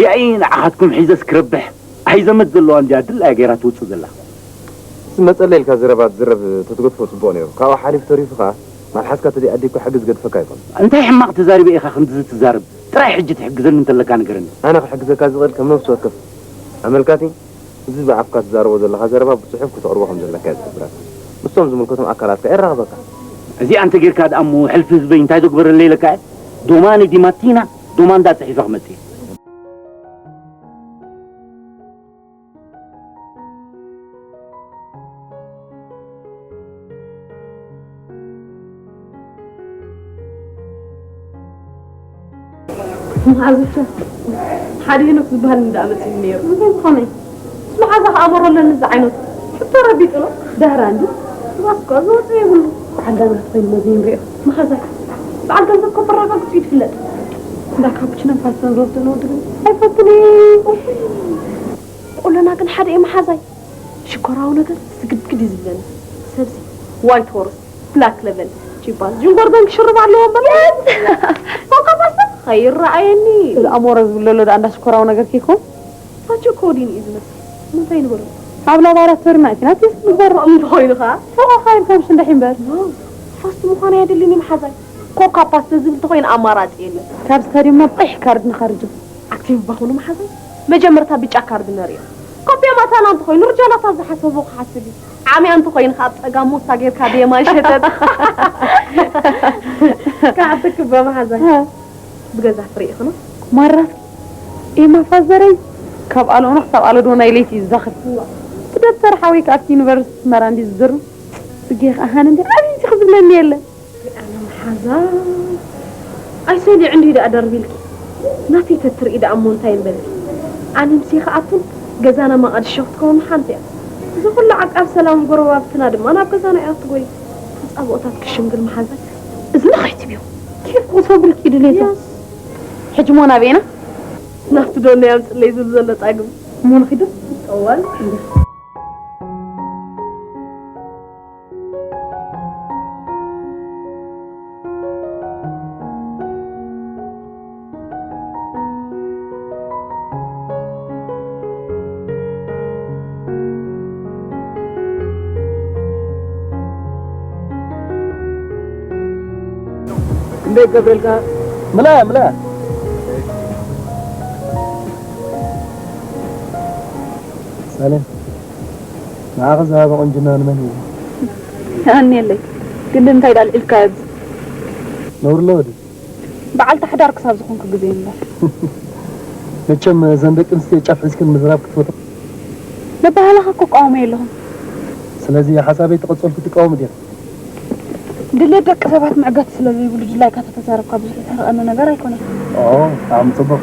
ያኢ ንዓኻትኩም ሒዘስ ክረብሕ ኣይ ዘመድ ዘለዋ እንድያ ድላያ ገይራ ትውጽእ ዘላ። ዝመጸለይ ኢልካ ዘረባ ትዝረብ ተትገድፎ ጽቡቕ ነይሩ። ካብኡ ሓሊፉ ተሪፉ ከኣ ማልሓስካ ተዘይኣዲግካ ሕጊ ዝገድፈካ ኣይኮነን። እንታይ ሕማቕ ተዛሪበ ኢኻ ከምዚ ትዛረብ? ጥራይ ሕጂ ትሕግዘኒ እንተለካ ንገረኒ። ኣነ ክሕግዘካ ዝኽእል ከም ነፍሲ ወከፍ ኣመልካቲ እዚ ብኣፍካ ትዛረቦ ዘለኻ ዘረባ ብጽሑፍ ክተቕርቦ ከም ዘለካ እየ ዝሕብረካ። ምስቶም ዝምልከቶም ኣካላት ከኣ የራኽበካ። እዚኣ እንተ ጌርካ ደኣ እሞ ሕልፊ ህዝበይ እንታይ ዶ ግበረለይ ኢለካ እየ? ዶማኒ ዲማቲና ዶማንዳ ጽሒፈ ክመጽእ እየ። መሓዙቻ ሓደ ሄኖክ ዝበሃል እንዳ መፂኒ ነይሩ። እንታይ ዝኾነ? መሓዛ ከኣምሮ ኣለኒ እዚ ዓይነቱ። ሕቶ ረቢጡ ነው። ዳህራ እንዲ። እዛ እኮ ዝወፅእ የብሉ። በዓል ዳና ክትኮይን ሞዚ ንሪኦ። መሓዛይ በዓል ገንዘብ እኮ በራጋግፁ ይትፍለጥ። እንዳ ካፕችኖን ፓስተን ዝወስዶ ነው ድግን። ኣይፈትን እየ። ቆሎና ግን ሓደ እዩ መሓዛይ። ሽኮራዊ ነገር ስግድግድ እዩ ዝብለኒ። ሰብሲ ዋይት ሆርስ ብላክ ለበን ቺባስ ጅንጎርበን ክሽርብ ኣለዎ እምበር። ኮካ ፓስታ ከይረኣየኒ። እዚ ኣሞረ ዝብለሎ ደኣ እንዳ ሽኮራዊ ነገር ከይኮን? ፋቸ ኮዲን እዩ ዝመስል። እንታይ ንበሎ? ኣብ ላባራቶሪ ማእኪናት የስ ንግበሮ። እንተኾይኑ ኸዓ? ፎቆ ኻይል ከምሽ እንዳሒ እምበር። ፋስት ምዃን ኣየድልን እዩ መሓዛይ። ኮካ ፓስተ ዝብል ተኾይኑ ኣማራፂ የለን። ካብ ስታዲየም ናብ ቂሕ ካርድ ንኸርጅ። ኣክቲቭ ባኹኑ መሓዛይ መጀመርታ ብጫ ካርድ ነርእዮ። ኮፒ ማታና እንተኾይኑ ርጃላታ ዝሓሰቦ ክሓስብ እዩ። ዓሚያ እንተኾይኑ ካብ ጸጋም ሞሳ ጌርካ ብየማን ሸተት። ካዕትክ በመሓዛይ ብገዛ ፍሪ ኢኽኖ። ማራስ ኤማ ፋዘረይ ካብ ኣሎኖ ክሳብ ኣሎዶ ናይ ለይቲ እዩ ዝዛኽር። ብደብተር ሓወይ ኣብቲ ዩኒቨርሲቲ ኣስመራ እንዲ ዝዝሩ ጽጌ ከኣ ሃነ እንዲ ዓብይቲ ክዝብለኒ የለን። ኣነ መሓዛ ኣይሰሊዑ እንዲዩ ደኣ ደርቢልኪ ናተይ ተትርኢ ደኣ እሞ እንታይ ምበልኪ። ኣነ ምሴ ከኣቱን ገዛና መቓድሾ ክትከውን ሓንቲ እያ። እዚ ኩሉ ዓቃብ ሰላም ጎረባብትና ድማ ናብ ገዛና እያ ትጎይ። ተጻብኦታት ክሽምግል መሓዛ እዝኒ ከይትብዮ። ኬፍ ክሰብርኪ ድሌቱ ሕጂ ሞ ናበይና? ናብቲ ዶና ያምፅለይ ዝብል ዘሎ ጻግም እሞ ንኺዱ ጠዋል ክንደይ ገብረልካ? ምላ ምላ ሳሌም ንዓኺ ዝሃበ ቁንጅና ንመን እዩ? የቐንየለይ። ግን ንምንታይ ዳኣ ኣልዒልካዮ ኣብዚ? ነውሪ ኣለዎ ድዩ? በዓልቲ ሓዳር ክሳብ ዝኾንኩ ግዜ እምበር። መቸም እዘን ደቂ ኣንስትዮ ጫፍ ሒዝክን ምዝራብ ክትፈትዋ? ነባህላኻ እኮ እቃወሞ የለኹን። ስለዚ ሓሳበይ ተቐጸልኩ ትቃወሚ ዲኺ? ድሌት ደቂ ሰባት ምዕጋት ስለ ዘይብሉ ድላይካ ተተዛረብካ ብዙሕ ዘሕርቐኒ ነገር ኣይኮነን። ኦኦ ብጣዕሚ ጽቡቕ።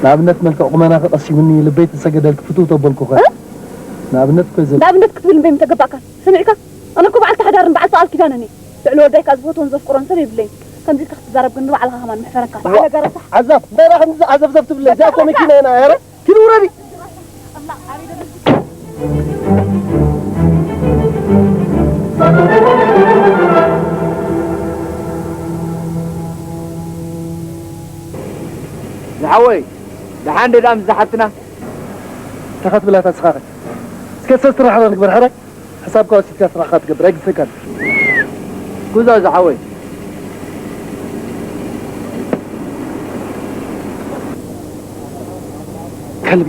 ንኣብነት መልክዕ ቁመናኺ ቀሲቡኒ ልበይ ተሰገደልኪ ፍትው ተበልኩኺ። ንኣብነት እኮ እዩ ዘብል። ንኣብነት ክትብል እምበይ ምተገባእካ። ሰሚዕካ? ኣነ እኮ በዓልቲ ሓዳርን በዓልቲ ቃል ኪዳንን እየ። ልዕሊ ወደይ ከኣ ዝፈትዎን ዘፍቅሮን ሰብ የብለይን። ከምዚ ኢልካ ክትዛረብ ግን ንባዕልኻ ከማን ምሕፈረካ። ብዓል ነገረታ። ዓዛብ እንታይ ደኣ ከምዚ ዓዘብዘብ ትብለይ? እዚኣ እኮ መኪና ኢና ያረ። ኪድ ውረዲ። ዝሓወይ ደሓን ዶ ደኣ ምስ ዝሓፍትና? እንታይ ክትብላ እታ ስኻኸ? እስከ ሰስ ትራሓራ ንግበር ሓራይ። ሕሳብካ ወሲድካ ስራሕካ ትገብር ኣይግድሰካን። ስኩዛ ዝሓወይ። ከልቢ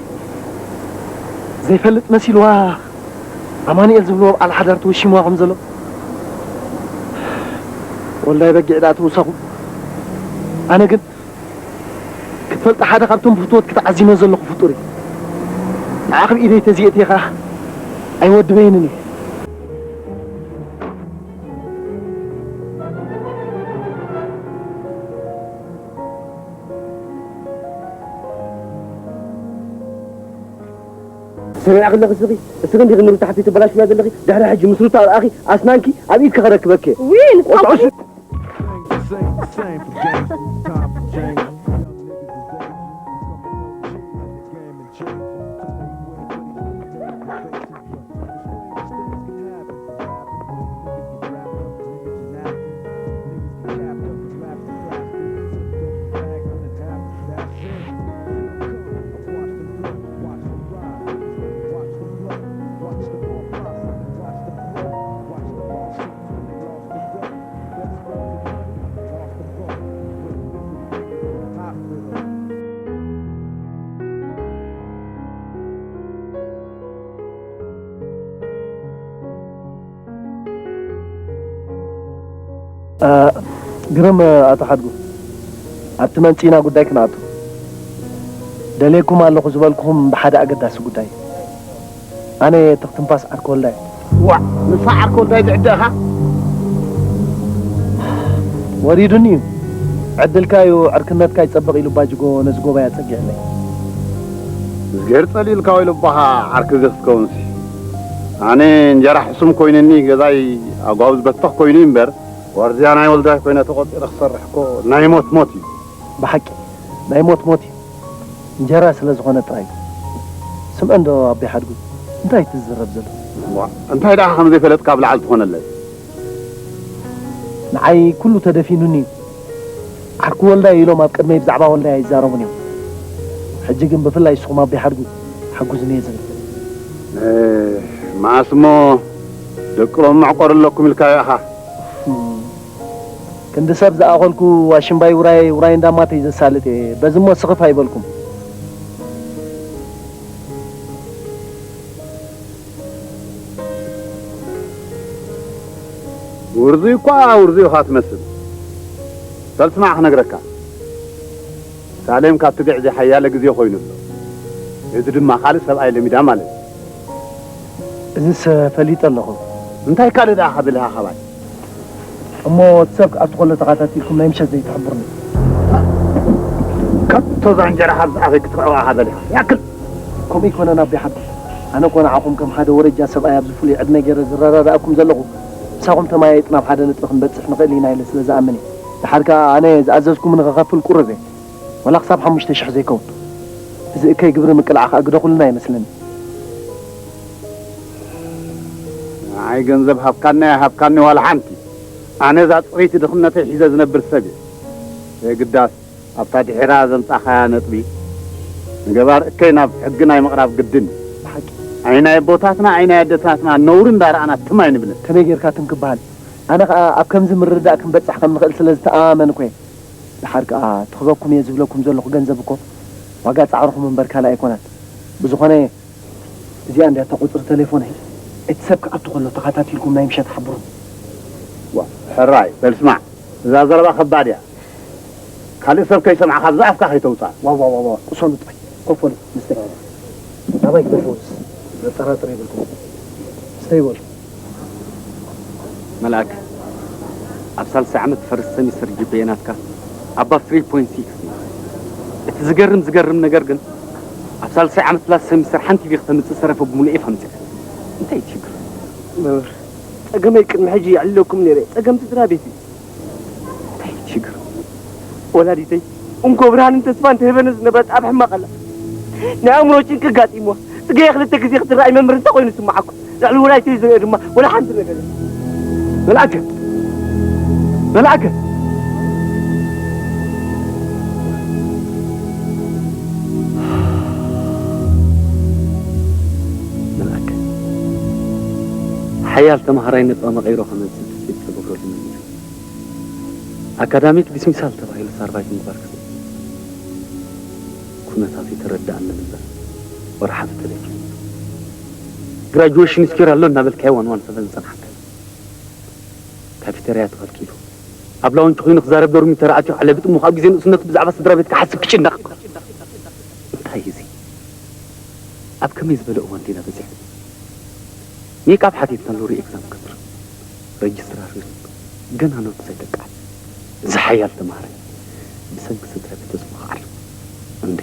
ዘይፈልጥ መሲልዋ ኣማኑኤል ዝብልዎ በዓል ሓዳር ተወሺምዋ ከም ዘሎ። ወላሂ በጊዕ ደኣ ትውሰኹ። ኣነ ግን ክትፈልጥ ሓደ ካብቶም ብፍትወት ክትዓዚመ ዘለኹ ፍጡር እዩ። ንዓኺ ብኢደይ ተዚኤትየ ኸዓ ኣይወድበይንን እየ። ሰሚዕኺ ኣለኺ እስኺ? እስኺ እንዲኺ ንሩታ ሓፍተይ ተበላሽያ ዘለኺ። ድሕሪ ሕጂ ምስ ሩታ ርኣኺ ኣስናንኪ ኣብ ኢድኪ ከረክበኪ እየ። ውይ፣ ንስኻ ጥዑስ። እ፣ ግርም፣ ኣቶ ሓድጉ፣ ኣብቲ መንጽኢና ጉዳይ ክንኣቱ። ደልየኩም ኣለኹ ዝበልኩኹም ብሓደ ኣገዳሲ ጉዳይ። ኣነ ትኽትንፋስ ዓርኪ ወልዳይ። ዋዕ፣ ንሳ ዓርኪ ወልዳይ ዝዕደ ኢኻ? ወሪዱኒ እዩ። ዕድልካ እዩ፣ ዕርክነትካ ይጸብቕ ኢሉ ባጅጎ ነዚ ጎባይ ኣጸጊዕለይ። እዝግሄር ጸሊኡልካ ወይ ልባኻ ዓርኪ እዚ ክትከውንሲ። ኣነ እንጀራ ሕሱም ኮይኑኒ ገዛይ ኣጓብዝ በተኽ ኮይኑ እዩ እምበር፣ ዋርድያ ናይ ወልዳይ ኮይነ ተቖጺረ ክሰርሕ እኮ ናይ ሞት ሞት እዩ። ብሓቂ ናይ ሞት ሞት እዩ። እንጀራ ስለ ዝኾነ ጥራይ እዩ። ስምዐ እንዶ ኣቦይ ሓድጉ፣ እንታይ ትዝረብ ዘሎ? ዋ፣ እንታይ ደኣ ከም ዘይፈለጥካ ብላዕሊ ትኾነለይ። ንዓይ ኩሉ ተደፊኑኒ እዩ። ዓርኪ ወልዳይ ኢሎም ኣብ ቅድመይ ብዛዕባ ወልዳይ ኣይዛረቡን እዮም። ሕጂ ግን ብፍላይ ንስኹም ኣቦይ ሓድጉ ሓጉዝኒ እየ ዝብል። እ፣ መዓስ እሞ ደቂ ሎሚ መዕቆሪ ኣለኩም ኢልካዮ ኢኻ? እም፣ ክንዲ ሰብ ዝኣኸልኩ ኣሽምባይ ውራይ፣ ውራይ እንዳማተይ ዘሳልጥ እየ። በዚ እሞ ስኽፍ ኣይበልኩም። ውርዙይ እኳ ውርዙይ ኢኻ ትመስል። በል ስማዕ ክነግረካ። ሳሌም ካብቲ ግዕዚ ሓያለ ግዜ ኮይኑ ኣሎ። እዚ ድማ ካልእ ሰብኣይ ለሚዳ ማለት እዩ። እዝስ ፈሊጠ ኣለኹ። እንታይ ካልእ ደኣ ክብል ኢኻ ካባይ? እሞ እቲ ሰብ ክኣቱ ከሎ ተኸታቲልኩም ናይ ምሸት ዘይትሕብሩኒ? ካብ ቶዛ እንጀራ ካብ ዝኣፈይ ክትክዕዋ ኢኻ ደሊኻ። ያክል! ከምኡ ኣይኮነን ኣቦይ ሓድሽ። ኣነ እኮ ንዓኹም ከም ሓደ ወረጃ ሰብኣይ ኣብዚ ፍሉይ ዕድመ ገይረ ዝረዳድኣኩም ዘለኹ፣ ምሳኹም ተመያይጥና ኣብ ሓደ ነጥቢ ክንበጽሕ ንኽእል ኢና ኢለ ስለ ዝኣምን እየ። ደሓር ከኣ ኣነ ዝኣዘዝኩምኒ ክኸፍል ቁሩብ እየ። ዋላ ክሳብ ሓሙሽተ ሽሕ ዘይከውን። እዚ እከይ ግብሪ ምቅላዕ ከኣ ግደኹልና ይመስለኒ። ንዓይ ገንዘብ ሃብካኒ ኣይሃብካኒ ዋላ ሓንቲ። ኣነ እዛ ጽርይቲ ድኽነተይ ሒዘ ዝነብር ሰብ እየ። የግዳስ ኣብታ ድሒራ ዘምጻኻያ ነጥቢ ንገባር እከይ ናብ ሕጊ ናይ ምቕራብ ግድን እዩ። ብሓቂ። ኣይ ናይ ኣቦታትና ኣይ ናይ ኣደታትና ነውሪ እንዳረኣና ትም ኣይንብልን። ከመይ ጌርካ ትም ክበሃል? ኣነ ኸኣ ኣብ ከምዚ ምርድዳእ ክንበጽሕ ከም ንኽእል ስለ ዝተኣማመንኩ እየ። ደሓር ከኣ ትኽበኩም እየ ዝብለኩም ዘለኹ ገንዘብ እኮ ዋጋ ጻዕርኹም እምበር ካልእ ኣይኮነን። ብዝኾነ እዚኣ እንድያ እታ ቁጽሪ ተሌፎነይ። እቲ ሰብ ክኣቱ ከሎ ተኸታቲልኩም ናይ ምሸት ሓብሩኒ። ዋ፣ ሕራይ፣ በል ስማዕ፣ እዛ ዘረባ ከባድ እያ። ካልእ ሰብ ከይሰምዓ ካብዛ ኣፍካ ከይተውጽኣ። ዋ፣ ዋ፣ ዋ፣ ዋ፣ ቅሰኑ ጥራይ። ኮፍ በሉ፣ ንስተይ። ናባይ ግደፍዎስ፣ ዘጠራጥር የብልኩም። ስተይ በሉ። መልኣክ፣ ኣብ ሳልሳይ ዓመት ፈርስት ሰሚስተር ጂ ፒ ኤ ናትካ ኣባብ ትሪ ፖይንት ሲክስ እዩ። እቲ ዝገርም፣ ዝገርም ነገር ግን፣ ኣብ ሳልሳይ ዓመት ላስት ሰሚስተር ሓንቲ ቢ ክተምጽእ ዝተረፈ ብምሉእ ኤፍ ኣምጺኣ። እንታይ እዩ ችግር? መምህር፣ ጸገመይ ቅድሚ ሕጂ የዕልለኩም ነይረ። ጸገም ስድራ ቤት እዩ። እንታይ እዩ ችግር? ወላዲተይ እንኮ ብርሃንን ተስፋን ትህበኒ ዝነበረት ኣብ ሕማቕ ኣላ። ናይ ኣእምሮ ጭንቂ ኣጋጢምዋ። ጽገየ ክልተ ግዜ ክትረኣይ መምህር እንታይ ኮይኑ ዝስምዓኩም? ልዕሊ ውላይተይ ዝሪኦ ድማ ወላ ሓንቲ ነገር የለን። መልኣከ! መልኣከ! መልኣከ! ሓያል ተማሃራይ ነጥባ መቐይሮ ከመጽእ ትጽቢት ዝተገብረሉ መምህር። ኣካዳሚክ ዲስሚሳል ተባሂሉ ሳርቫይቭ ምግባር ክኽእል። ኩነታቱ ይተረድኣንን እምበር፣ ወርሓቱ ተደፊኑ። ግራጁዌሽን ስኩዌር ኣሎ እናበልካዮ ዋን ዋን ሰቨን ዝጸንሓካ። ካፊተርያ ተኸልኪሉ። ኣብ ላውንጅ ኮይኑ ክዛረብ ዶርም ተራእትዮ ኣለብጥ ምዃብ ግዜ ንእስነቱ ብዛዕባ ስድራ ቤት ክሓስብ ክጭነቕ። እንታይ እዚ? ኣብ ከመይ ዝበለ እዋን ዲና በዚሕና? ሜክኣፕ ሓቲትናሉ ሪኤግዛም ክገብር። ረጅስትራር ገና ኖት ዘይደቃል። እዚ ሓያል ተማሃራይ ብሰንኪ ስድራ ቤት ተጽብቑ ዓርዩ። እንዴ።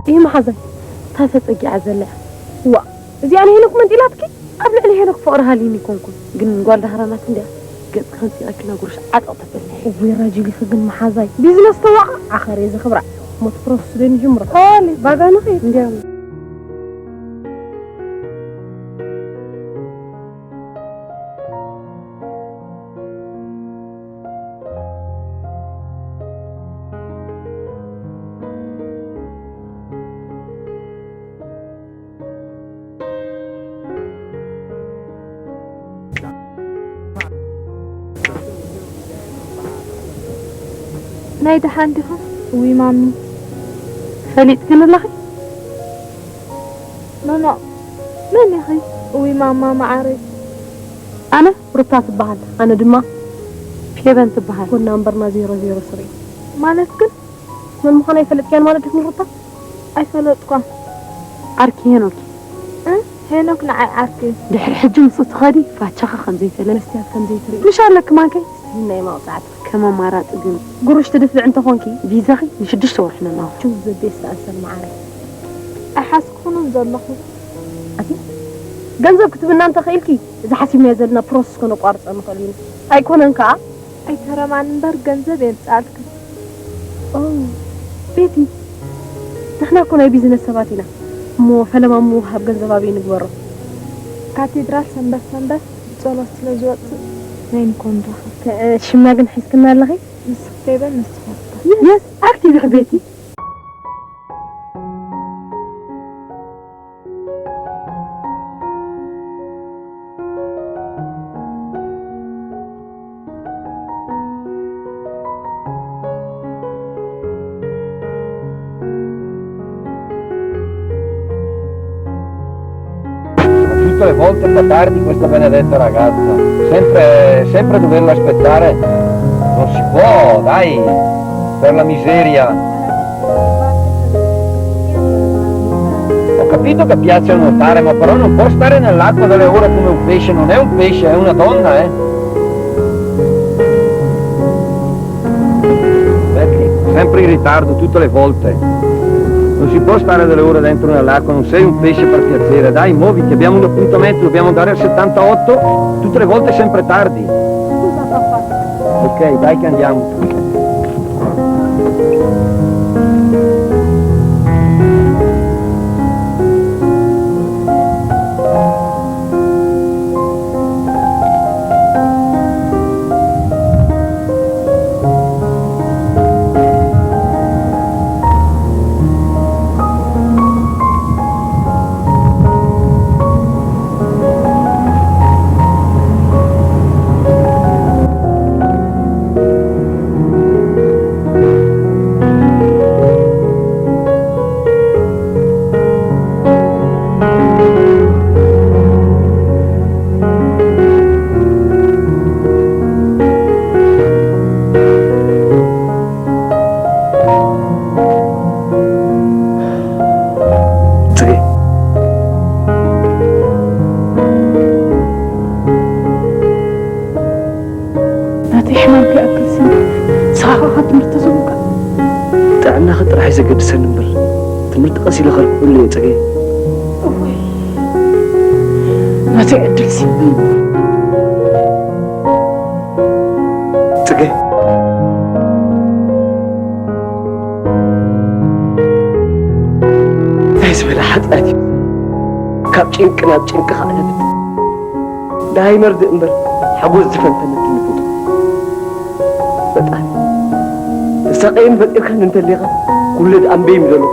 ይህ መሓዛይ እንታይ ተጸጊዓ ዘላ እያ? ዋ፣ እዚኣ ንሄኖክ መንጢላትኪ? ኣብ ልዕሊ ሄኖክ ፍቕሪ ሃልይኒ ይኮንኩን፣ ግን ጓል ዳህራናት እንድያ። ገጽ ከንቲቐኪ ናጉርሽ ዓጠቕ ተበልኒ። እወይ ራጅሊኺ ግን መሓዛይ። ቢዝነስ ተዋቕ ዓኸር እየ ዘኽብራ። ሞት ፕሮሰስ ዶ ንጅምሮ? ኦሊ፣ ባጋ ንኸይድ። እንድያ። ናይ ደሓን ዲኻ? እዊ ማሚ። ፈሊጥክኒ ኣለኺ? ኖኖ፣ መን ኢኺ? እዊ ማማ መዓረይ። ኣነ ሩታ ትበሃል። ኣነ ድማ ፌበን ትበሃል። ፎን ናምበርና ዜሮ ዜሮ ስሪ። ማለት ግን? መን ምዃና ኣይፈለጥክያን ማለት ዲኽኒ ሩታ? ኣይፈለጥኳ። ዓርኪ ሄኖክ። እ? ሄኖክ ንዓይ ዓርኪ። ድሕሪ ሕጂ ምስኡ ትኸዲ ፋቻኻ ከም ዘይተለ መስትያት ከም ዘይትርኢ። ምሽ ኣለኪ ማንከይ? ናይ ማውጻዕት። ከም ኣማራጺ ግን ጉርሽ ትድፍዕ እንተኾንኪ ቪዛኺ ንሽዱሽተ ወርሒ ነናውሑ። ችው ዘቤት ዝኣሰር መዓረይ። ኣይሓስኩንን ዘለኹ። ኣቲ ገንዘብ ክትብና እንተኽኢልኪ፣ እዚ ሓሲብናዮ ዘለና ፕሮሰስ ከነቋርጾ ንኽእል ኢና። ኣይኮነን ከኣ? ኣይተረማን እምበር ገንዘብ የምጽኣልኪ። ኦ፣ ቤቲ፣ ንሕና እኮ ናይ ቢዝነስ ሰባት ኢና። እሞ ፈለማ ምውሃብ ገንዘብ ኣበይ ንግበሮ? ካቴድራል ሰንበት ሰንበት ብጸሎት ስለ ዝወጽእ ናይ ንኮንዶኻ። ከ-፣ ሽምና ግን ሒዝክና ኣለኺ? ንስኺ ፌበን ንስኺ ሩታ። የስ፣ ኣክቲቭ ኢኺ ቤቲ። Tutte le volte fa tardi questa benedetta ragazza, sempre, sempre doverla aspettare, non si può, dai, per la miseria. Ho capito che piace a nuotare, ma però non può stare nell'acqua delle ore come un pesce, non è un pesce, è una donna, eh. Vedi, sempre in ritardo tutte le volte. Non si può stare delle ore dentro nell'acqua, non sei un pesce per piacere. Dai, muoviti, abbiamo un appuntamento, dobbiamo andare al settantotto, tutte le volte sempre tardi. Scusa papà. Ok, dai che andiamo. እናኸ ጥራሕ እዩ ዘገድሰኒ እምበር፣ ትምህርቲ ቀስ ኢለ ከርክበሉ እየ፣ ጽገይ። እወይ፣ ናተይ ዕድልሲ። ጽገይ። እንታይ ዝበለ ሓጢኣት እዩ? ካብ ጭንቂ ናብ ጭንቂ ከዕነብት። ደሃይ መርድእ እምበር ሓጎስ ዝፈንፈነትኒ ፍጡር። ፈጣሪ፣ ተሳቀየን ፈጢርካን እንተሊኻ፣ ክውለድ ኣንበይ ምደሎ።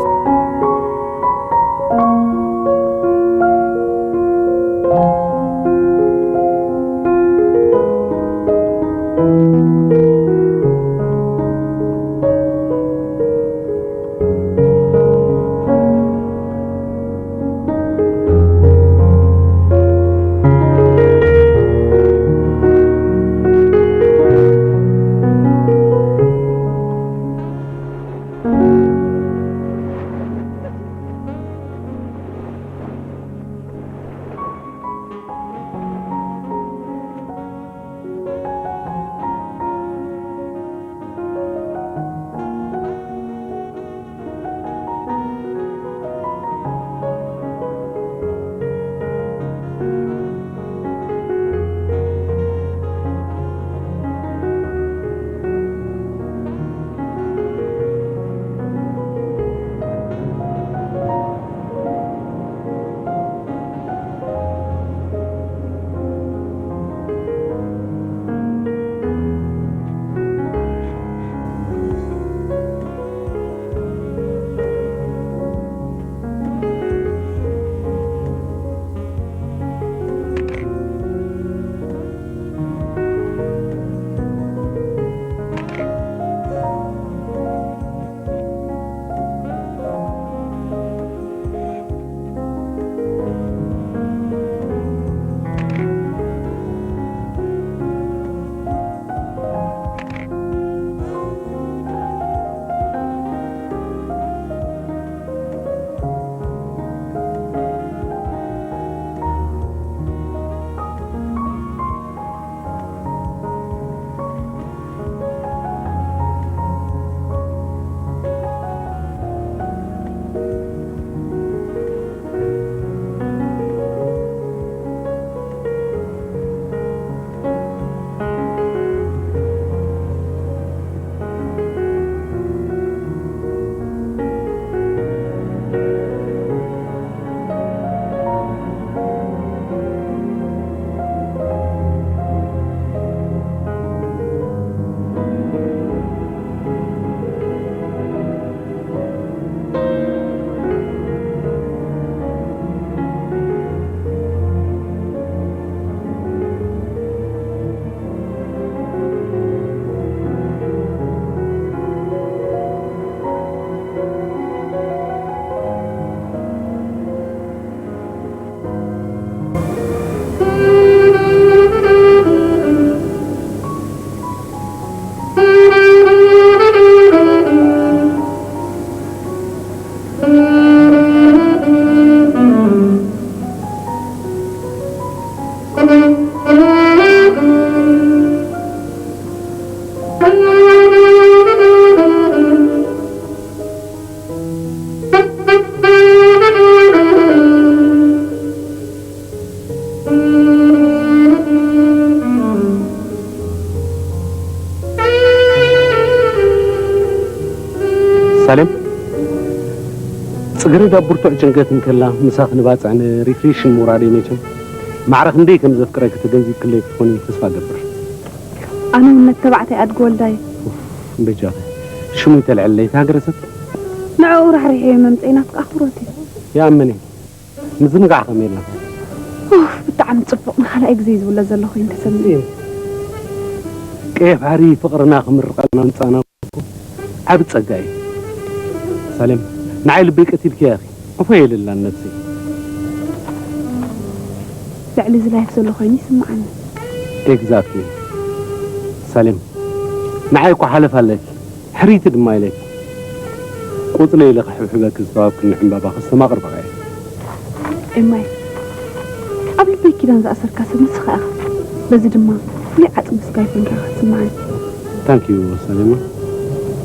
ሳሌም፣ ጽገረዳ ብርቱዕ ጭንቀት እንከላ ምሳኺ ንባጽዕ ንሪፍሬሽን ምውራደይ መቸም ማዕረ ክንደይ ከም ዘፍቅረኪ ተገንዚብክለይ ክትኾኒ ተስፋ እገብር። ኣነ እውን ነቲ ተባዕታይ ኣድጊ ወልዳይ። ኡፍ፣ በጃኺ ሽሙ ይተልዕለይ፣ እቲ ሃገረ ሰብ። ንዕኡ ራሕሪሐዮ መምጸይ ናትካ ኣኽብሮት እዩ። ይኣምን እየ። ምዝንጋዕ ከመይ ኢልና? ኡፍ፣ ብጣዕሚ ጽቡቕ፣ ንኻልኣይ ግዜ እዩ ዝውለድ ዘሎ ኮይኑ ተሰሚዑ። እየ። ቀይሕ ባሕሪ ፍቕርና ክምርቐልና ምምጻእና እኮ ዓቢ ጸጋ እዩ። ሳሌም፣ ንዓይ ልበይ ቀቲልክያ ኢኺ። ዕፎ የለላን ነብሰይ። ልዕሊ እዚ ላይፍ ዘሎ ኮይኑ ይስምዓኒ። ኤግዛክትሊ። ሳሌም፣ ንዓይ እኮ ሓለፍ ኣለኪ። ሕርይቲ ድማ ኢለኪ። ቆጽለ ኢለ ክሕብሕበኪ ዝተዋብክኒ ዕምባባ ከስተማቕር በቒዐ። ኤማይ፣ ኣብ ልበይ ኪዳን ዝኣሰርካ ሰብ ንስኻ ኢኻ። በዚ ድማ ፍሉይ ዓጽሚ ስጋይ ኮንካ ኢኻ ትስምዓኒ። ታንክ ዩ ሰሌማ።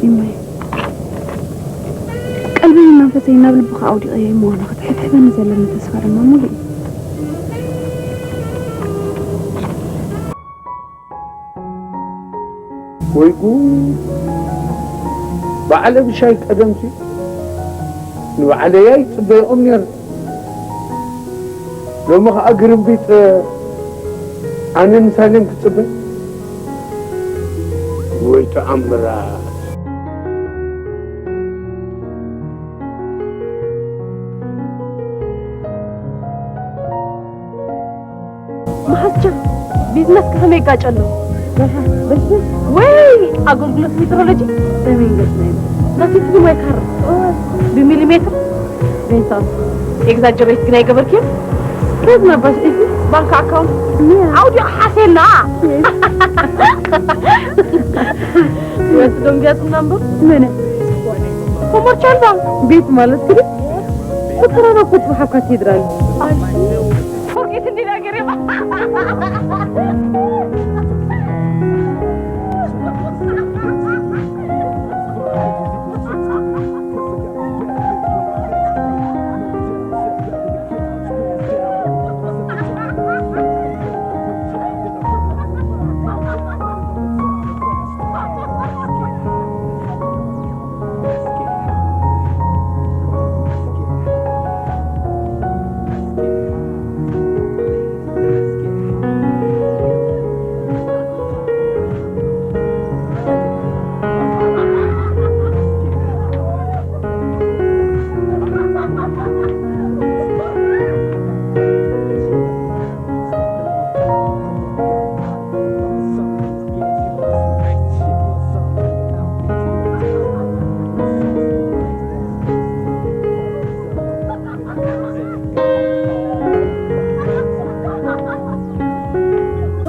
ኤማይ። ተዘይ ናብ ልብኻ ኣውዲቐዮ እሞ ንኽትሕብሕበኒ ዘለኒ ተስፋ ድማ ሙሉእ እዩ። ወይ ጉድ! በዓለ ብሻይ ቀደምሲ ንበዓለይ ኣይጽበይኦም ነይረ። ሎሚ ኸኣ ግርምቢጥ ኣነ ንሳሌም ክጽበ? ወይ ተኣምራት! መሓዝቻ፣ ቢዝነስካ ከመይ ይጋጨ ኣሎ? ወይ ኣገልግሎት ሜትሮሎጂ ሰሜን ገጽ ናይ ናቲቲ ወይ ካራ ብሚሊሜትር ሜንታ ኤግዛጀሬት ግን ኣይገበርክዮ። ከዚ ነባሽ እዚ ባንክ ኣካውንት ኣውዲዮ ሓሴና ወስዶም ገጽና እምበር መነ ኮመርሻል ባንክ ቤት ማለት ግን ቁጥራና ቁጥሩ ሓብ ካቴድራል ፎርጌት እንዲና ገሬማ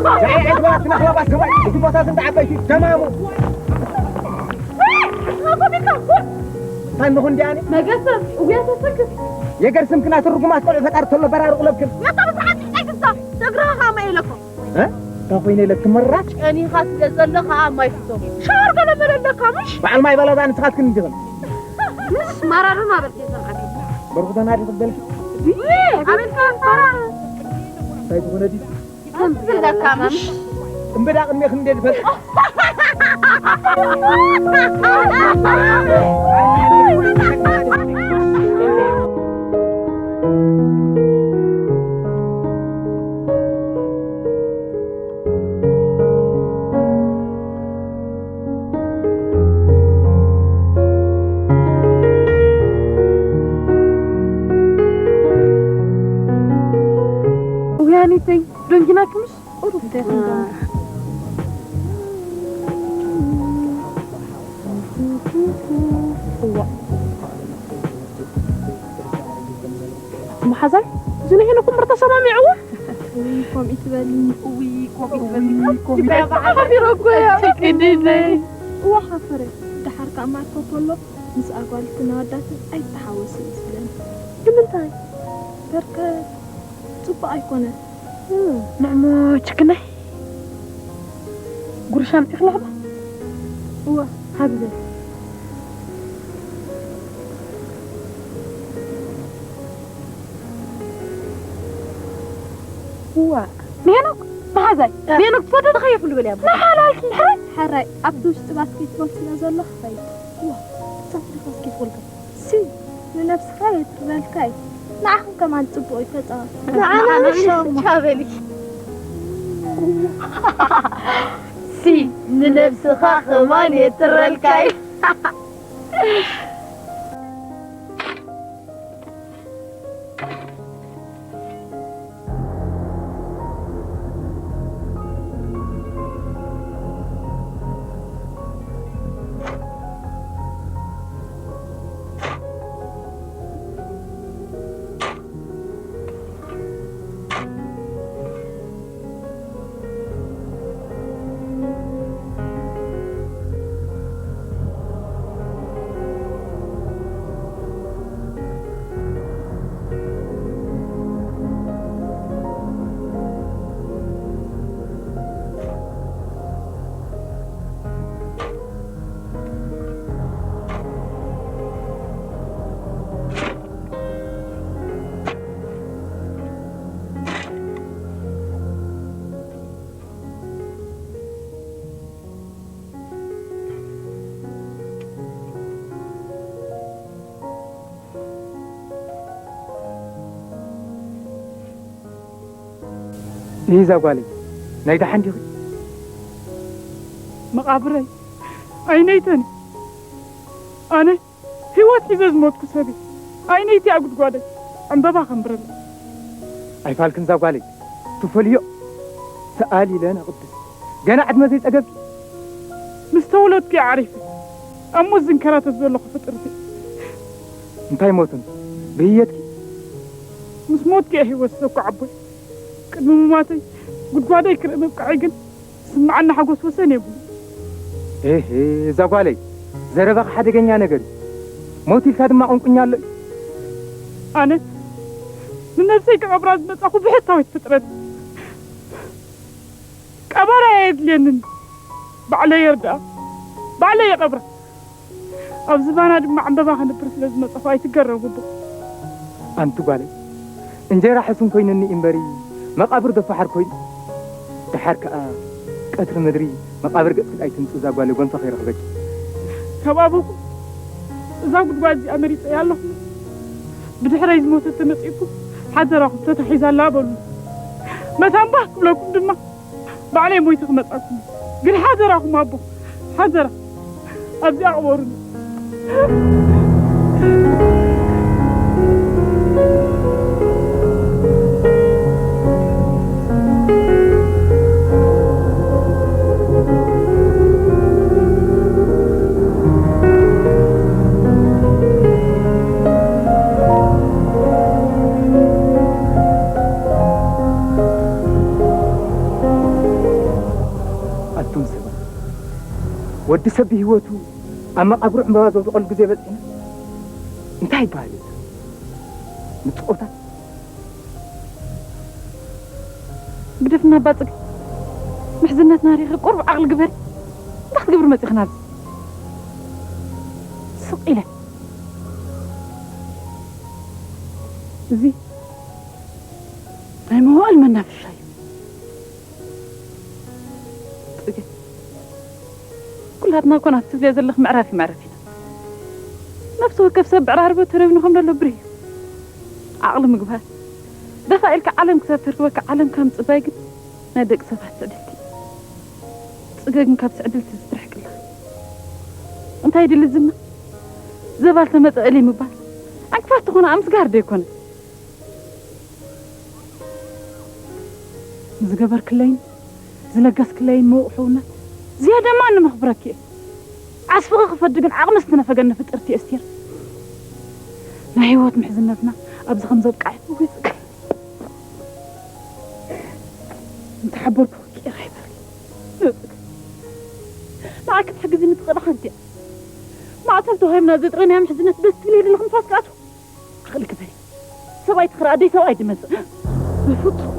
ዛይ ኣይትበላትና ክላባት ሰብኣይ እቲ ቦታ ዝንዳ ዓባይ ደማሙ ታንኹ እንዲኣኒ መገሰብ እውያ ተሰክፍ የገር ስምክና ትርጉማት ቆልዑ ፈጣሪ ተሎ በራሪ ቁለብክን ያታ ብስሓት ይሕጸግሳ ደግረኻ ኸኣ መ ኢለኩም እ? እንታይ ኮይነ ኢለኪ መራጭ ጨኒኻ ስለ ዘሎ ኸኣ ማይ ፍቶ ሻወር ገለ መለ ኣለካ ምሽ በዓል ማይ በለዳ ንስኻትክን እንዲኽን ምስ ማራዶና በልኪ ዘምዓት በርኹ ተናዲ ክበልኪ ኣበልካ ፋራ እንታይ ዝኾነ ድዩ ከምዚ ዘለካ ምሽ እምበዳ ቅድሜ ክንደ ዝፈልጥ ወያኒተይ ደንጊናኪ ምሽ ቁሩብ እንታይ መሓዛይ ዝንሄነኩም ብር ተሰማሚዕዎ ከምኡ ትበልኒ እውይ ከምኡ ትበልኒ እዋ ሓፈረ ደሓር ከዓ ማርኮ ፖሎ ምስ ኣጓልትን ኣወዳትን ኣይተሓወስን ዝብለኒ ንምንታይ በርከ ፅቡቅ ኣይኮነን ንዕሞ ችክናይ ጉርሻ ኣምፂኽላ ዶ እወ ሃብዘ እዋ ንሄኖክ መሓዛይ ንሄኖክ ትፈዶ ድኻ የብሉ በል ያቦ ንሓላልኪ ሕራይ ሕራይ ኣብቲ ውሽጢ ባስኬትቦል ስለ ዘሎ ክኸይድ እዋ ሳትሪ ባስኬትቦል ገ ሲ ንነብስኻ የትርረልካ እዩ ንዓኽን ከማን ጽቡቕ እዩ ተጻወት ንዓና ንሻሙ ቻበሊ ሲ ንነብስኻ ከማን የትረልካ እዩ ይዛ ጓለይ፣ ናይ ደሓን ዲኺ? መቓብረይ ኣይነይተን። ኣነ ህይወት ሒዘ ዝሞትኩ ሰብ እየ። ኣይነይቲ እያ ጉድጓደይ። ዕምበባ ከንብረላ። ኣይፋልክን እዛ ጓለይ፣ ትፈልዮ፣ ሰኣሊ ኢለ ነቕድስ። ገና ዕድመ ዘይጸገብኪ። ምስ ተወለድኩ እየ ዓሪፈ። ኣብ ሞት ዝንከራተት ዘለኹ ፍጥርቲ። እንታይ ሞትን? ብህየትኪ? ምስ ሞትኩ እየ ህይወት ዘኳዓቦይ። ቅድሚ ምማተይ ጉድጓደይ ክርኢ ምብቃዐይ ግን ዝስምዓኒ ሓጎስ ወሰን የብሉን። ኤሄ፣ እዛ ጓለይ፣ ዘረባኺ ሓደገኛ ነገር እዩ። ሞት ኢልካ ድማ ቁንቁኛ ኣሎ እዩ። ኣነ ንነብሰይ ክቐብራ ዝመጻኹ ብሕታዊት ፍጥረት። ቀበራ ኣየድልየንን። ባዕለይ የርድኣ። ባዕለይ የቐብራ። ኣብ ዝባና ድማ ዕምበባ ከንብር ስለ ዝመጻኹ ኣይትገረሙ እቦ። ኣንቲ ጓለይ፣ እንጀራ ሕሱም ኮይኑኒ እምበሪ፣ መቓብር ዶ ፈሓር ኮይኑ? ደሓር ከኣ ቀትሪ ምድሪ መቓብር ገጽኪ ኣይትምጽ እዛ ጓለይ፣ ጎንፋ ከይረኽበኪ። ካብ ኣቦኹም እዛ ጉድጓድ እዚኣ መሪጸያ ኣለኹ። ብድሕረይ ዝሞተት ተመጺእኩም ሓደራኹም ተታሒዛ ኣላ በሉ። መታን ባህ ክብለኩም ድማ ባዕለይ ሞይተ ክመጻኩም። ግን ሓደራኹም ኣቦ፣ ሓደራ ኣብዚኣ ቅበሩኒ። ኣቱም ሰባት፣ ወዲ ሰብ ብህይወቱ ኣብ መቓብሩ ዕምበባ ዘውድቐሉ ግዜ በጺሕና። እንታይ ይበሃል እዚ? ምጽቆታት። ግደፍና ኣባ ጽገ። ምሕዝነትና ሪኺ ቁሩብ ዓቕሊ ግበሪ። እንታይ ክትገብሪ መጺኽና ኣብዚ? ስቕ ኢለ። እዚ ናይ መዋእል መናፈሻ እዩ። ጽገ፣ ኩላትና እኮ ናብቲ ትብልዮ ዘለኺ መዕረፊ መዕረፊ ኢና። ነፍሲ ወከፍ ሰብ ብዕራርቦ ተረቢኑ ከም ዘሎ ብርህ እዩ። ዓቕሊ ምግባር፣ ደፋ ኢልካ ዓለም ክሳብ ተርክበካ ዓለምካ ምጽባይ ግን ናይ ደቂ ሰባት ትዕድልቲ እዩ። ጽገ ግን ካብ ትዕድልቲ ትርሕቅ ኣላ። እንታይ ድሊ ዝና? ዘባል ተመጸ እሊ ምባል ዕንቅፋት ትኾና ኣምስጋር ዶ ኣይኮነን? ንዝገበርክለይን ዝለገስክለይን ምዉቕ ሕውነት ዝያዳ እማ ንመኽብረኪ እየ። ዓስብኺ ክፈዲ ግን ዓቕሚ ዝተነፈገኒ ፍጥርቲ እየ፣ እስቴር። ናይ ህይወት ምሕዝነትና ኣብዚ ከም ዘብቅዐ እውይ፣ ጽገ። እንተሓበርኩ ቂር ኣይበል። ጽገ። ንዓኪ ክትሕግዝኒ ትኽእሊ ሓንቲ እያ። ማዕተብ ተዋሂብና ዘጥረናዮ ምሕዝነት ደስ ትብለይ ዘለኹ ንፋስ ክኣትዎ። ዓቕሊ ግበሪ። ሰብኣይ ትኽሪ ኣደይ ሰብኣይ ድመጽእ። በፍጹም።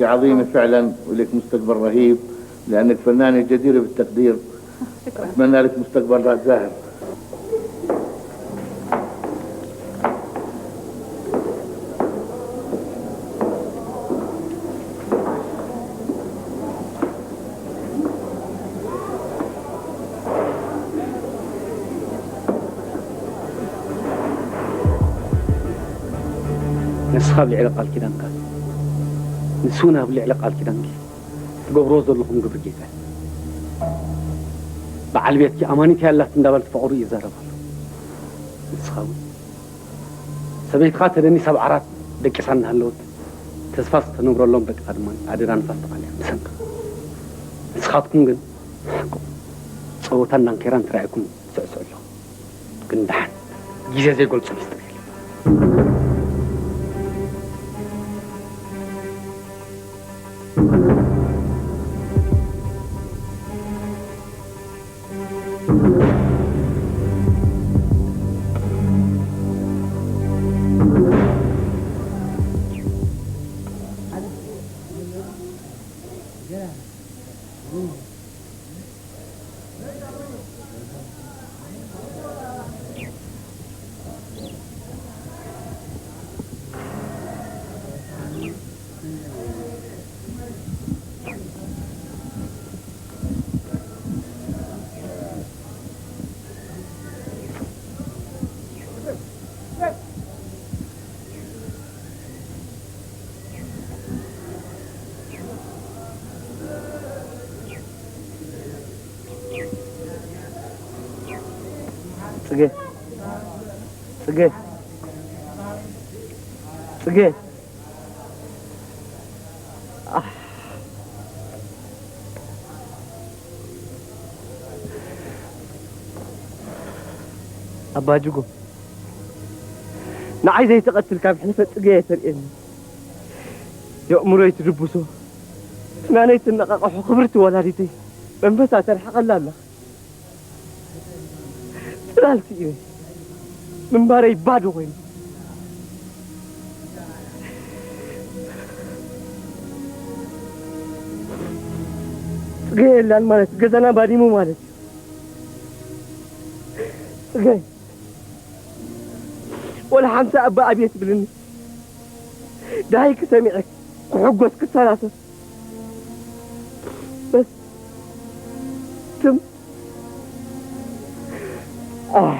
عظيمة فعلا، ولك مستقبل رهيب، لأنك فنانة جديرة بالتقدير. شكرا. أتمنى لك مستقبل زاهر. ንስኻ ኣብ ልዕሊ ቃል ኪዳንካ፣ ንሱ እውን ኣብ ልዕሊ ቃል ኪዳንኪ ትገብርዎ ዘለኹም ግብሪ ጌጋ እዩ። በዓል ቤትኪ ኣማኒት እያ ኣላት እንዳበል ፈቐሩ ይዛረብ ኣሎ። ንስኻ እውን ሰበይትኻ ተደኒሳ ኣብ ዓራት ደቂሳ እናሃለወት ተስፋ ዝተነብረሎም ደቅኻ ድማ ኣደዳ ንፋስ ተቓሊዓ ብሰንካ። ንስኻትኩም ግን ሓቅኹም ጸወታን ዳንኬራን ተራኢኩም ትስዕስዑ ኣለኹም። ግን ደሓን ግዜ ዘይገልጾ ሚስጥር የለን። ጽጌ፣ ጽጌ፣ ጽጌ። ኣባ ጅጎ፣ ንዓይ ዘይተቐትል ካብ ሕልፈት ጽገየ ተርእየኒ። የእምሮይ ትድብሶ፣ ፍናነይ ትነቓቕሖ ክብርቲ ወላዲተይ መንፈሳ ተርሕቐላ ኣለኻ። ጽላል ስኢነ፣ ምንባረይ ባዶ ኮይኑ። ጽገየ የላን ማለት ገዛና ባዲሙ ማለት እዩ። ጽገይ፣ ወላ ሓምሳ እባ ኣብየት ይብልኒ። ደሃይ ክሰሚዐ ክሕጎስ ክሰላሰል። በስ ትም። ኣህ።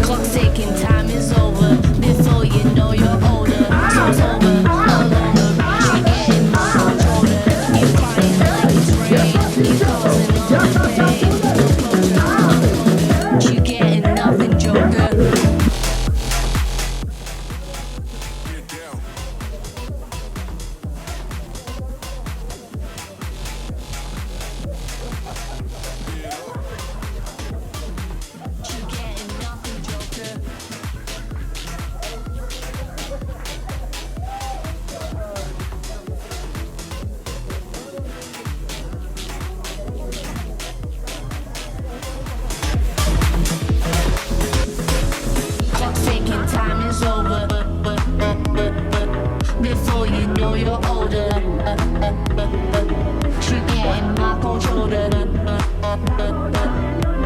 Clock's ticking, time is over. Before you know you're older, soul's over, alone. She getting my controller. You crying like it's rain. You causing all the pain. You getting nothing, joker. Clock's ticking, time is over. Before you know you're older. She getting my controller.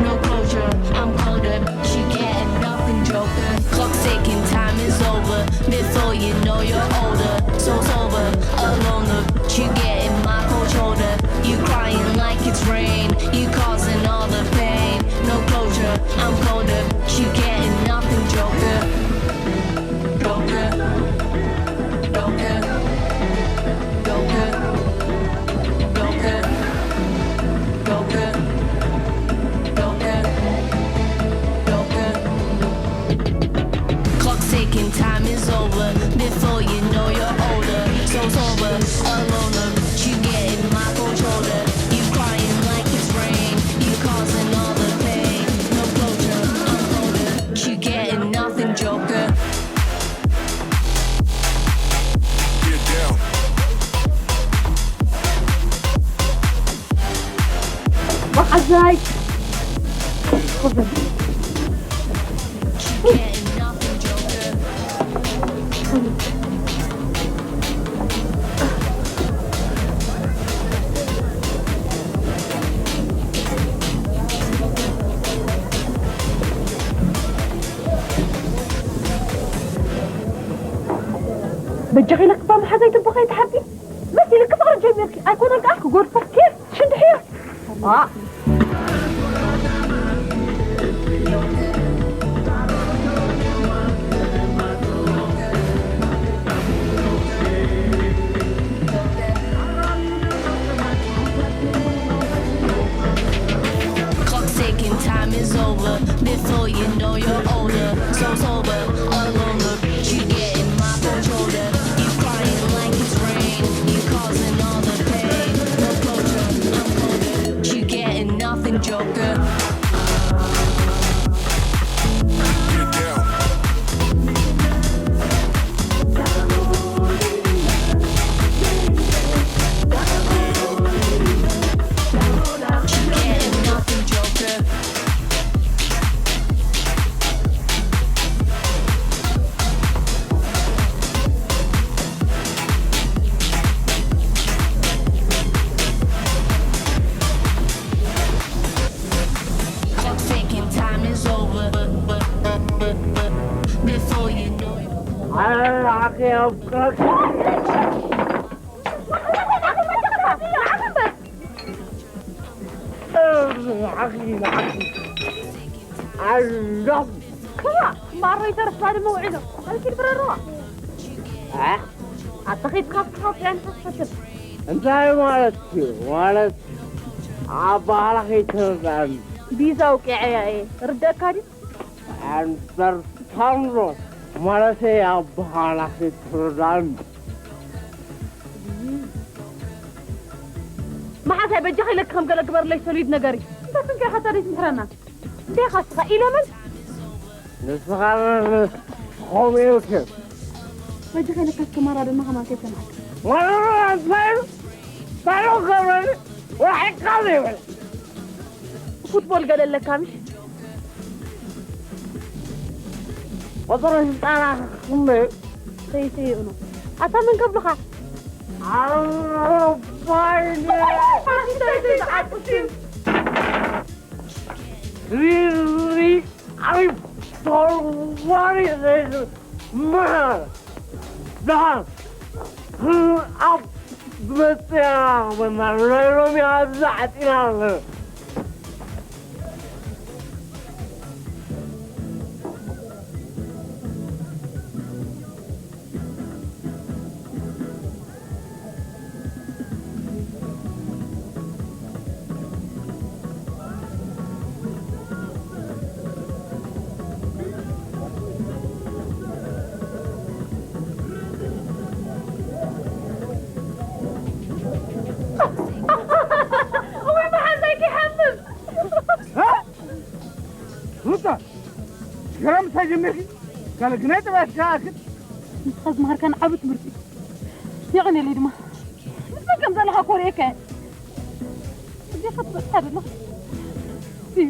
No closure, I'm colder. She getting nothing, joker. Clock's ticking, time is over. Before you know you're older. Soul's over, alone. She getting my controller. You crying like it's rain. You causing all the pain. No closure, I'm colder. She getting nothing, joker. Joker. Joker. Joker. Clock's ticking, time is over. Before you know you're older. Soul's over, alone. You getting my controller. You crying like it's rain. You causing all the pain. No closure, I'm ናይ በጃኺ ለክባ መሓዛይ ትቦ ከይትሓቢ መሲልኪ ፍቕሪ ጀሚርኪ ኣይኮነን ከኣ ክጎድፎ ኬፍ ሽንድሕዮ Clock's ticking, time is over. Before you know you're older, so sober, alone. You're getting my phone shoulder. You crying like it's rain. You causing all the pain. No closure, I'm colder. You getting nothing, Joker. Clock's ticking, time is over. Before you know it. ኣላ ማሮ ይተርፋ ድማ ውዒሎ ኣልኪድ ብረርዋ ኣታ ኺድካ ክትሓውፅያ ንሓስሓስብ እንታይ ማለት እዩ ማለት ኣባህላ ኺትርዳን ቢዛ ውቂዐያ እየ ርደእካ ድዩ ኣንሰርታንዶ ማለተይ ኣባህላ ኺትርዳን መሓዛይ በጃኺ ኢለኪ ከም ገለ ግበርለይ ሰሉይት ነገር እዩ እንታይ ክንከይ ሓታ ደይ ትምሕረና እንታይ ኻስኻ ኢለመን ንስኻ ከምኡ ኢልኪ በጃኺ ኢለካ ተማራ ድማ ከማን ከይሰማዕካ ማለትና እንታይ እዩ ሳሎ ገብረኒ ወሒድካ ዘይብል ፉትቦል ገለ ኣለካ ምሽ ቁፅሪ ስልጣና ክንደይ ሰይሰይኡ ነው ኣታ መን ከብልኻ ኣባይነ ሪሪ ኣይ ተዋሪ ዘይዱ መሃር ደሃር ኣብ መፅያ ወና ናይ ሎሚ ኣብዚ ዓፂና ኣለና ሩታ ገና ምሳይ ጀሚርኪ ጋለ ግናይ ጥባያት ከኣክል ንስኻ ዝመሃርካን ዓቢ ትምህርቲ እዩ የቐንየለይ ድማ ምስ መን ከም ዘለኻ ኮሪኤካ እየ እዚኻ ትበፅሓ ዘለኻ እዩ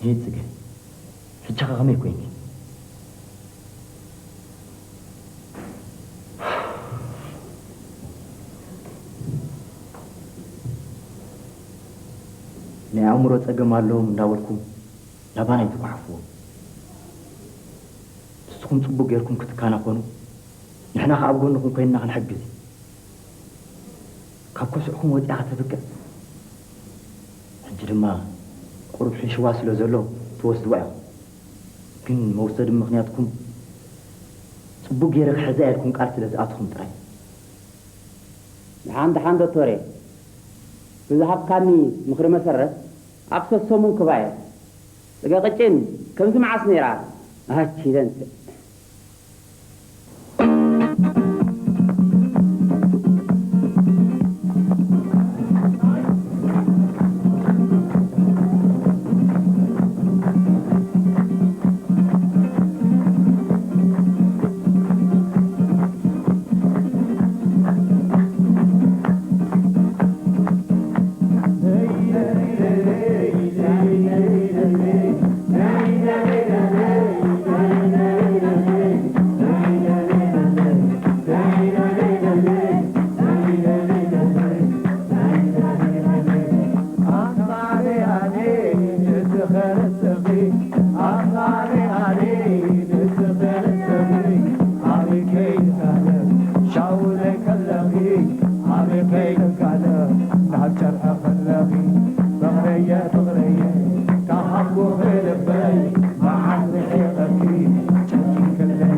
ይህይ ፅገ ሕጂ ኸ ከመይ ኮይንኪ ናይ ኣእምሮ ጸገም ኣለዎም እንዳበልኩም ናባና ኣይትጓሓፍዎም። ንስኹም ጽቡቕ ጌርኩም ክትከናኸኑ ንሕና ከኣ ኣብ ጎንኹም ኮይንና ክንሕግዝ እዩ። ካብ ከስዕኹም ወጺኣ ከተብቅዕ ሕጂ ድማ ቁሩብ ሕንሽዋ ስለ ዘሎ ትወስድዋ ኢኹም። ግን መውሰዲ ምኽንያትኩም ጽቡቕ ጌረ ክሕዛ እየ ኢልኩም ቃል ስለ ዝኣትኹም ጥራይ። ደሓን ደሓን ዶቶሬ፣ ብዝሃብካኒ ምኽሪ መሰረት ኣብ ሰሰሙን ክባየ። ጽገ ቅጭን ከምዚ መዓስ ነይራ? ኣቺ ዘንተ። ንስኺ ኣማኑኤል ንስኺ ንስኺ ኣበይ ከይድካለ ሻውለይ ከለኺ ኣበይ ከይድካለ ናብ ጨርቂ ከለኺ ፍቕረየ ፍቕረየ ካሃብኩኺ ልበይ መዓት ርሒቐኪ ጨኪንክለይ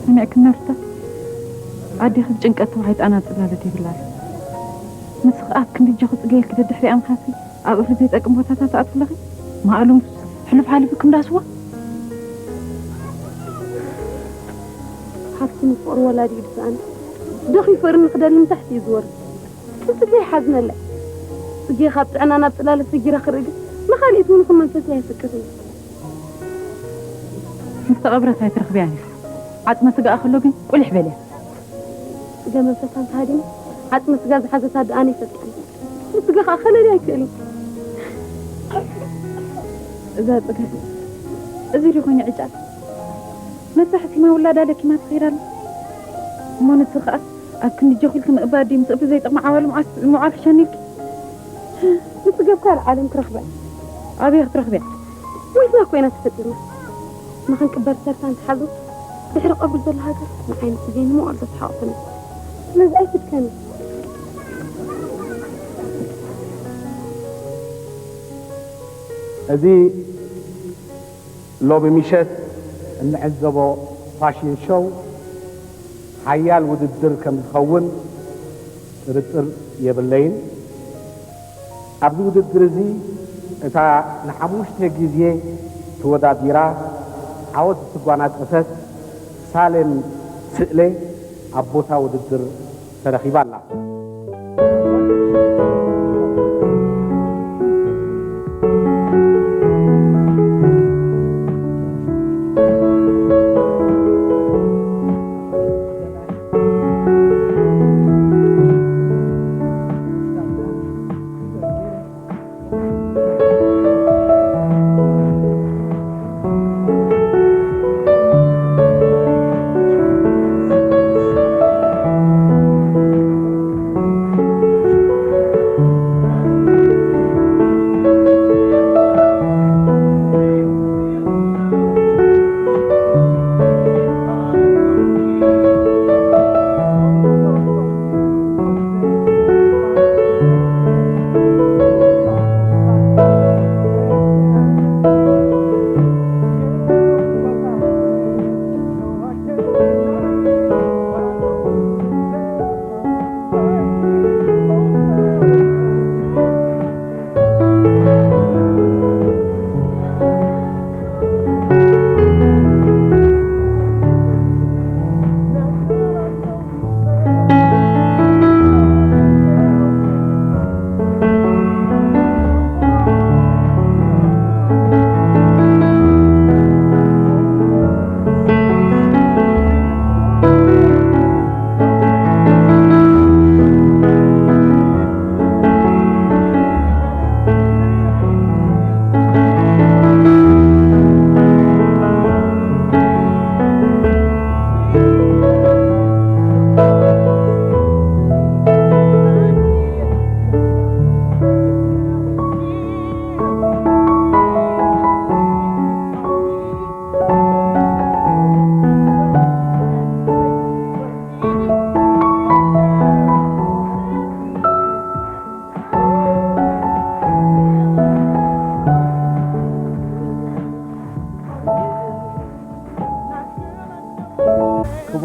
ሰሚዕክና ሩታ፣ ኣዴኺ ብጭንቀት ተዋሒጣ ናብ ጽላሎት የብላን። ንስኺ ኣብ ክንዲ እጆኺ ጽገየልኪ ደድሕሪኣ ምኻድኪ ኣብ እኽሊ ዘይጠቅም ቦታታት ትኣትዊ ኣለኺ። ማእሎም ሕሉፍ ሓሊፉ ክንዳስዋ። ሓፍቲ ንፍቕሪ ወላዲኡ ድስኣን ደኺፈርኒ ክደሊ ንታሕቲ እዩ ዝወርድ። እቲ ዘይሓዝነለይ ጽጌ ካብ ጥዕና ናብ ጽላለ ሰጊረ ክርኢ ግን ንኻልኢት እውን ከም መንፈሰይ ኣይፍቅርን እዩ። ምስ ተቐብረት ኣይትረኽብያን ኢኺ። ዓጽመ ስጋኣ ከሎ ግን ቁሊሕ በልያ። ጽገ መንፈሳ እንተሃዲሙ ዓጽመ ስጋ ዝሓዘት ኣደ ኣነ ይፈልጣ። ንስጋ ከዓ ከለልያ ኣይክእልን። እዛ ጽገ እዚ ዶ ኮይኑ ዕጫ? ነታ ሕሲማ ውላዳ ለኪማ ትኸይድ ኣላ። እሞ ንሱ ከኣ ኣብ ክንዲ ጀኹልኪ ምእባድ ድዩ ምስ እብሪ ዘይጠቕሚ ዓዋሉ መዓስ ምውዓል ክሸኒ ኢልኪ? ንጽገብ ካልእ ዓለም ክረኽበ። ኣበይ ክትረኽብያ? ሞይትና ኮይና ተፈጢርና። ንኽንቅበር ተርታ እንተሓዙ ድሕሪ ቀብሪ ዘሎ ሃገር ንዓይ ንጽገይ ንመዋዕል ዘስሓቕኩኒ። ስለዚ ኣይትድከሚ። እዚ ሎሚ ምሸት እንዕዘቦ ፋሽን ሾው ሓያል ውድድር ከም ዝኸውን ጥርጥር የብለይን። ኣብዚ ውድድር እዚ እታ ንሓሙሽተ ግዜ ተወዳዲራ ዓወት ዝተጓናጸፈት ሳሌም ስእለ ኣብ ቦታ ውድድር ተረኺባ ኣላ።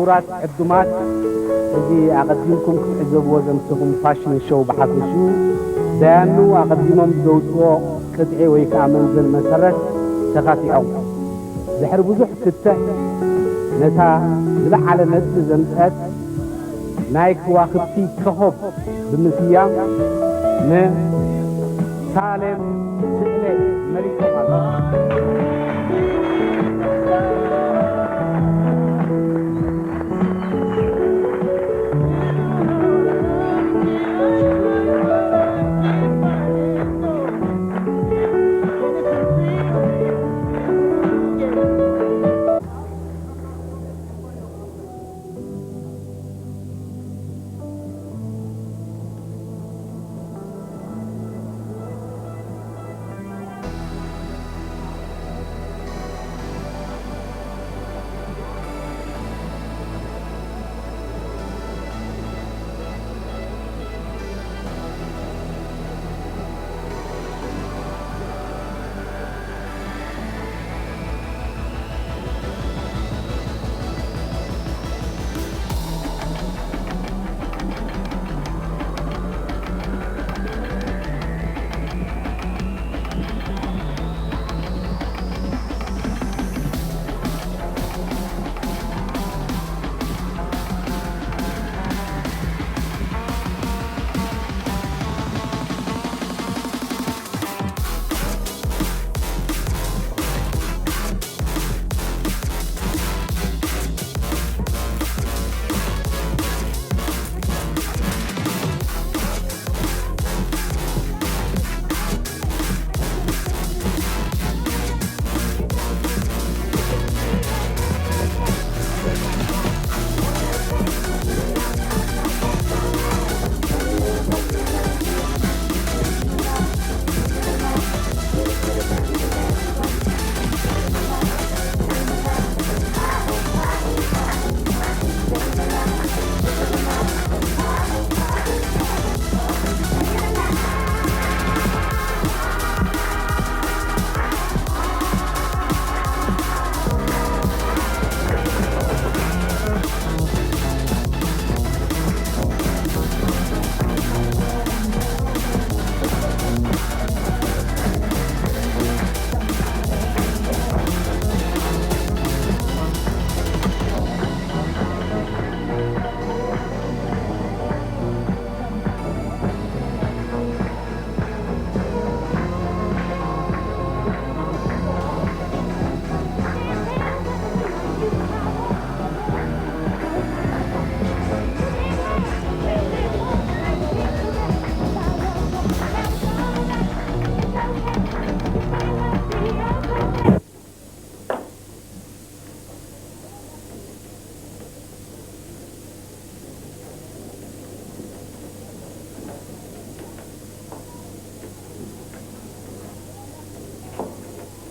ክቡራት ዕዱማት፣ እዚ ኣቐዲምኩም ክትዕዘብዎ ዘምሰኹም ፋሽን ሾው ብሓፈሽኡ፣ ደያኑ ኣቐዲሞም ብዘውፅኦ ቅጥዒ ወይ ከዓ መንዘል መሰረት ተኻቲዖም። ድሕሪ ብዙሕ ክትዕ፣ ነታ ዝለዓለ ነጥቢ ዘምፀአት ናይ ከዋኽብቲ ኮኾብ ብምስያም ንሳሌም ስእለ መሪጾም ኣለዉ።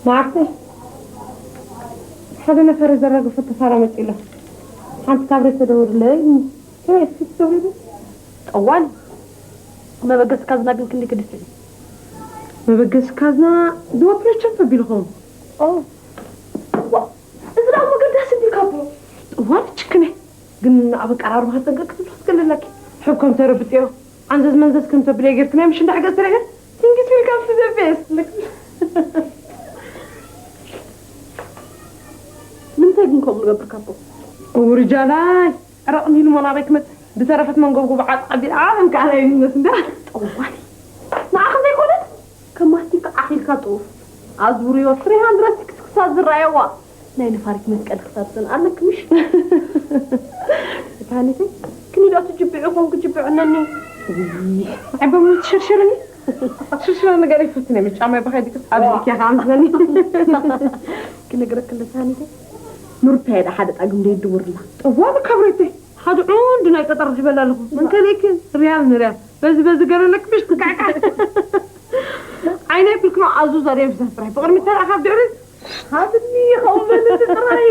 መዓርተይ፣ ሓደ ነፈሪ ዘራግፈቶ ፋራ መፂኡ ኣሎ። ሓንቲ ካብሬ ተደውርለይ። ከመይ እስኪ ትገብሪ? ጠዋል። መበገሲ ካዝና ግን ክንደይ ክድፍእ እዩ? መበገሲ ካዝና ድወ ፕሬቸም ተቢሉ ኸውን። ኦ፣ ዋ፣ እዚ ደኣ መገዳሲ እንዲ ካቦ። ጠዋል ችክነ። ግን ኣብ ኣቀራርባ ከጸንቀቅ ክትብሎ ክትገልለኪ። ሕብ ከም ተረብጥዮ። ዓንዘዝ መንዘዝ ከም ተብልዮ ጌርክናይ ምሽ እንዳሕገዝ ትረግር። ሲንግስ ፊልካም ቱ ዘ ቤስት። ንምንታይ ግን ከምኡ ንገብር ካቦ? ውርጃላይ። ዕረቕ ኒሉ መናበይ ክመጽእ። ብተረፈት መንጎብጎብ ዓጽ ዓቢል ዓለም ከኣ ናይ ቢዝነስ እንዳ። ጠዋሊ። ንዓኹም ዘይኮነ? ከም ማስቲካ ዓኺልካ ጥኡፍ። ኣዙርዮ ትሪ ሃንድረድ ሲክስቲ ክሳብ ዝረኣየዋ። ናይ ነፋሪት መስቀል ክሳብ ጽንኣ ኣለኪ ምሽ? እታ ሃኒተይ፣ ክንዲ ዶ ትጅብዒ ኮንኪ ጅብዕነኒ? ውይ፣ ንዓይ በምኑ ትሽርሽርኒ? ሽርሽር ነገር ይፈትን እየ፣ ምስ ጫማይ ብኸይዲ ክስ ኣብዚ ኢኪያ ከዓ ምስለኒ። ክነግረኪ እንደ እታ ሃኒተይ፣ ኑርታ እየ ዳ ሓደ ጣግም ደይድውርላ። ጠዋሉ ካብረተይ፣ ሓደ ዑንዱ ናይ ቀጠር ጅበላ ኣለኹ። መንከለይክን ሪያል ንሪያል፣ በዚ በዚ ገለለክ ምሽ ትቃዕቃዕ። ዓይነይ ብልክኖ ኣዙዛ ደም ዝሰፍራይ፣ ብቕድሚ ተረኻ ብድሕሪ ሃብኒ ይኸውን በልኒ ጥራይ።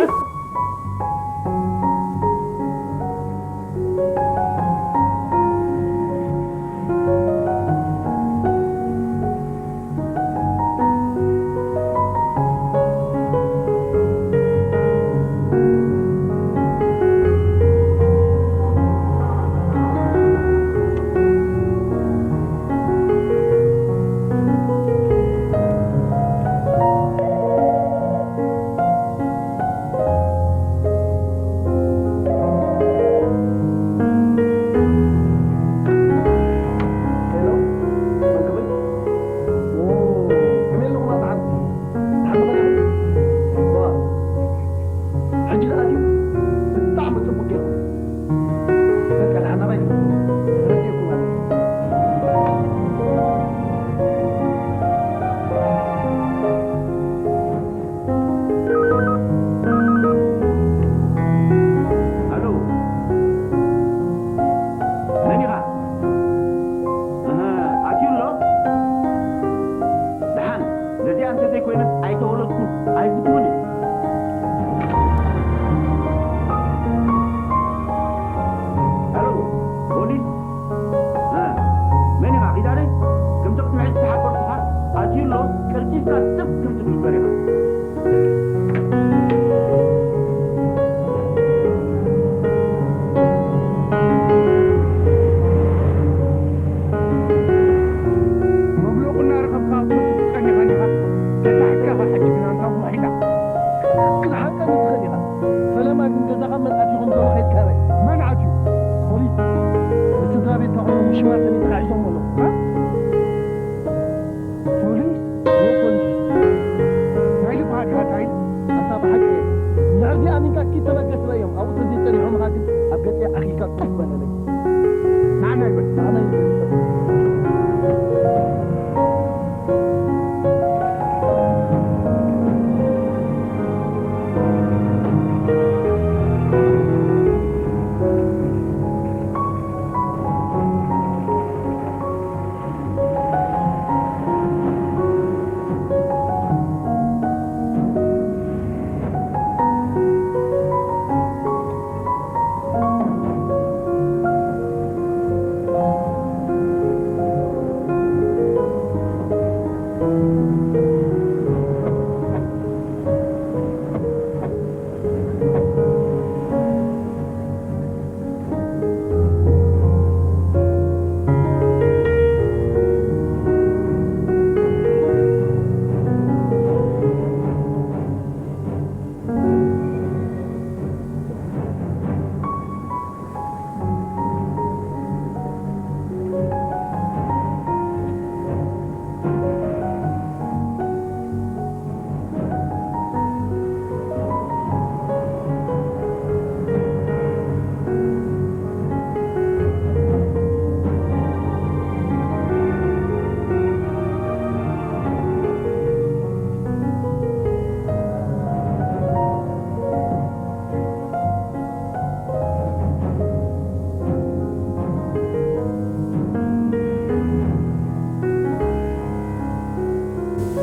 ዛሬ ከምቲ ቅድሚ ሕጂ ዝተሓበርኩኻ ኣትዩ ኣሎ፣ ቀልጢፍካ ትፍ ከም ትብል ግበር ኢኻ። መብልዑ እናረኸብካ ትመጽእ ጸኒኻ እንዲኻ፣ ተታሒዝካ ኸኣ ሕጂ ግን ኣንታ ውሒዳ። ክትሓንቀኒ ትኽእል ኢኻ። ፈለማ ግን ገዛኻ መን ኣትዩ ከም ዘሎ ከይድካ ርእ። መን ኣትዩ? ፖሊስ። ንስድራ ቤትካ ኮይኖም ውሽማ ሰበይትኻ ሒዞም ኣለዉ። እ? ፖሊስ? ዎ ፖሊስ። ናይ ልብኻ ዲኻ እንታይ? ኣታ ብሓቂ እየ። እንድሕር ዘይኣሚንካ ኪድ ተበገስ ርእዮም። ኣብኡ ተዘይጸኒሖምኻ ግን ኣብ ገጸይ ዓኺልካ ጡፍ በለለይ። ንዓና ይበል። ንዓና ይበል።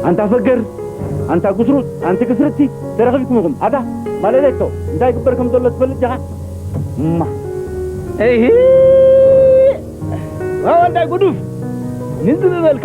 ኣንታ ፈገር፣ ኣንታ ጉስሩጥ፣ ኣንቲ ክስርቲ፣ ተረኺብኩም ኢኹም። ኣታ፣ ማለለቶ፣ እንታይ ይግበር ከም ዘሎ ትፈልጥ ዲኻ? እማ። እሂ! ዋዋ፣ እንታይ ጉዱፍ! ንዝም በልካ።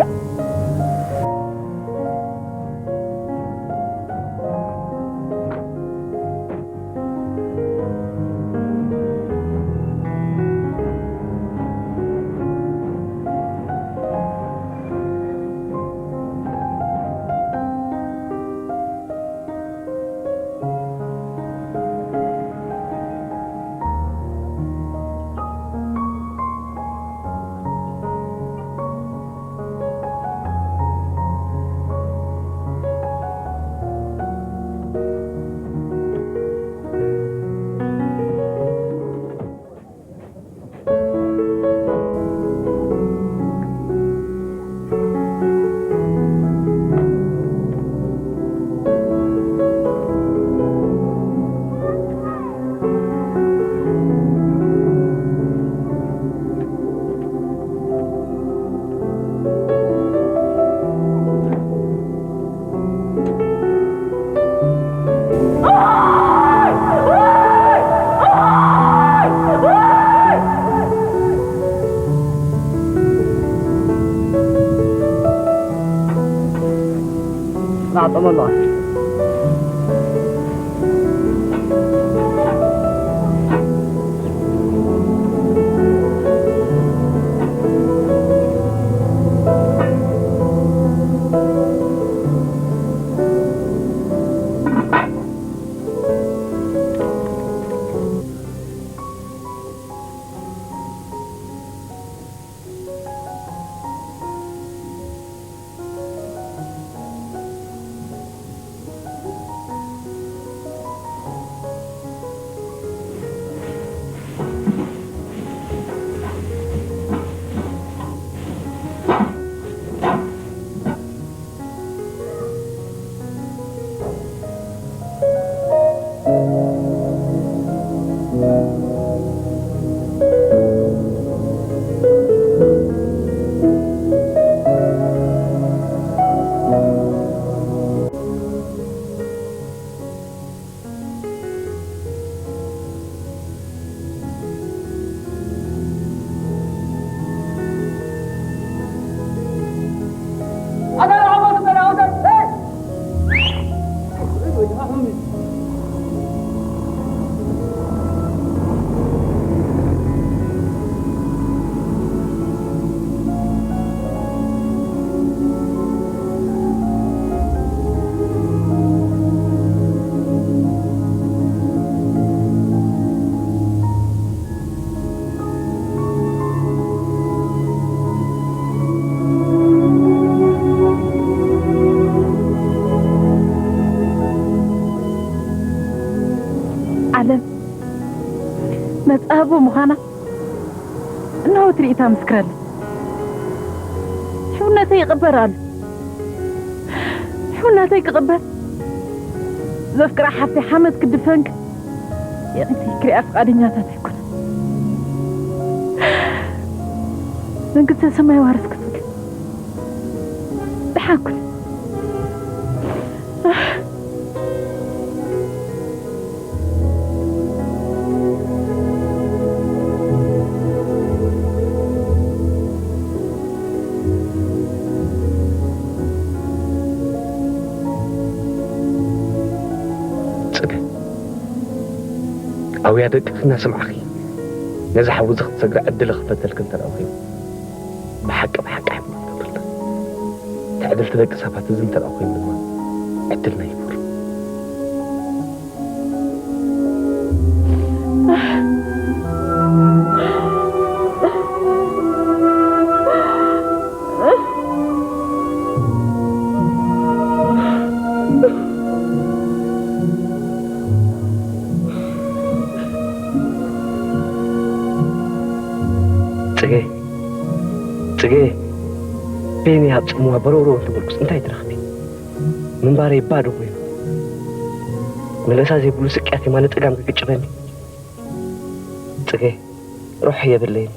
ናጠመላ። ብምዃና እነሆ ትርኢታ ምስክረለይ። ሕውነተይ ይቕበር ኣሎ። ሕውነተይ ክቕበር ዘፍቅራ ሓፍተይ ሓመድ ክድፈንክ የቕቲ ክሪኣ ፍቓደኛታት ኣይኮነን። መንግስተ ሰማይ ዋርስ ክትብል ደሓን ኩን። ጽገ ኣውያ ደቅኺ እናሰማዕኺ ነዚ ሓዊ እዚ ክትሰግሪ ዕድል ክፈተልኪ እንተ ደኣ ኮይኑ ብሓቂ ብሓቂ ኣይኮነን ክብርና ትዕድልቲ ደቂ ሰባት እዚ እንተ ደኣ ኮይኑ ድማ ዕድልና ይኽብር። ጽገ ጽገ ቤኒ ኣብ ጽምዋ በረውረው እንትበልኩስ እንታይ ትረኽቢ? ምንባረይ ባዶ ኮይኑ መለሳ ዘይብሉ ስቅያት የማነ ጸጋም ክግጭበኒ። ጽገ ሩሕ የብለይን።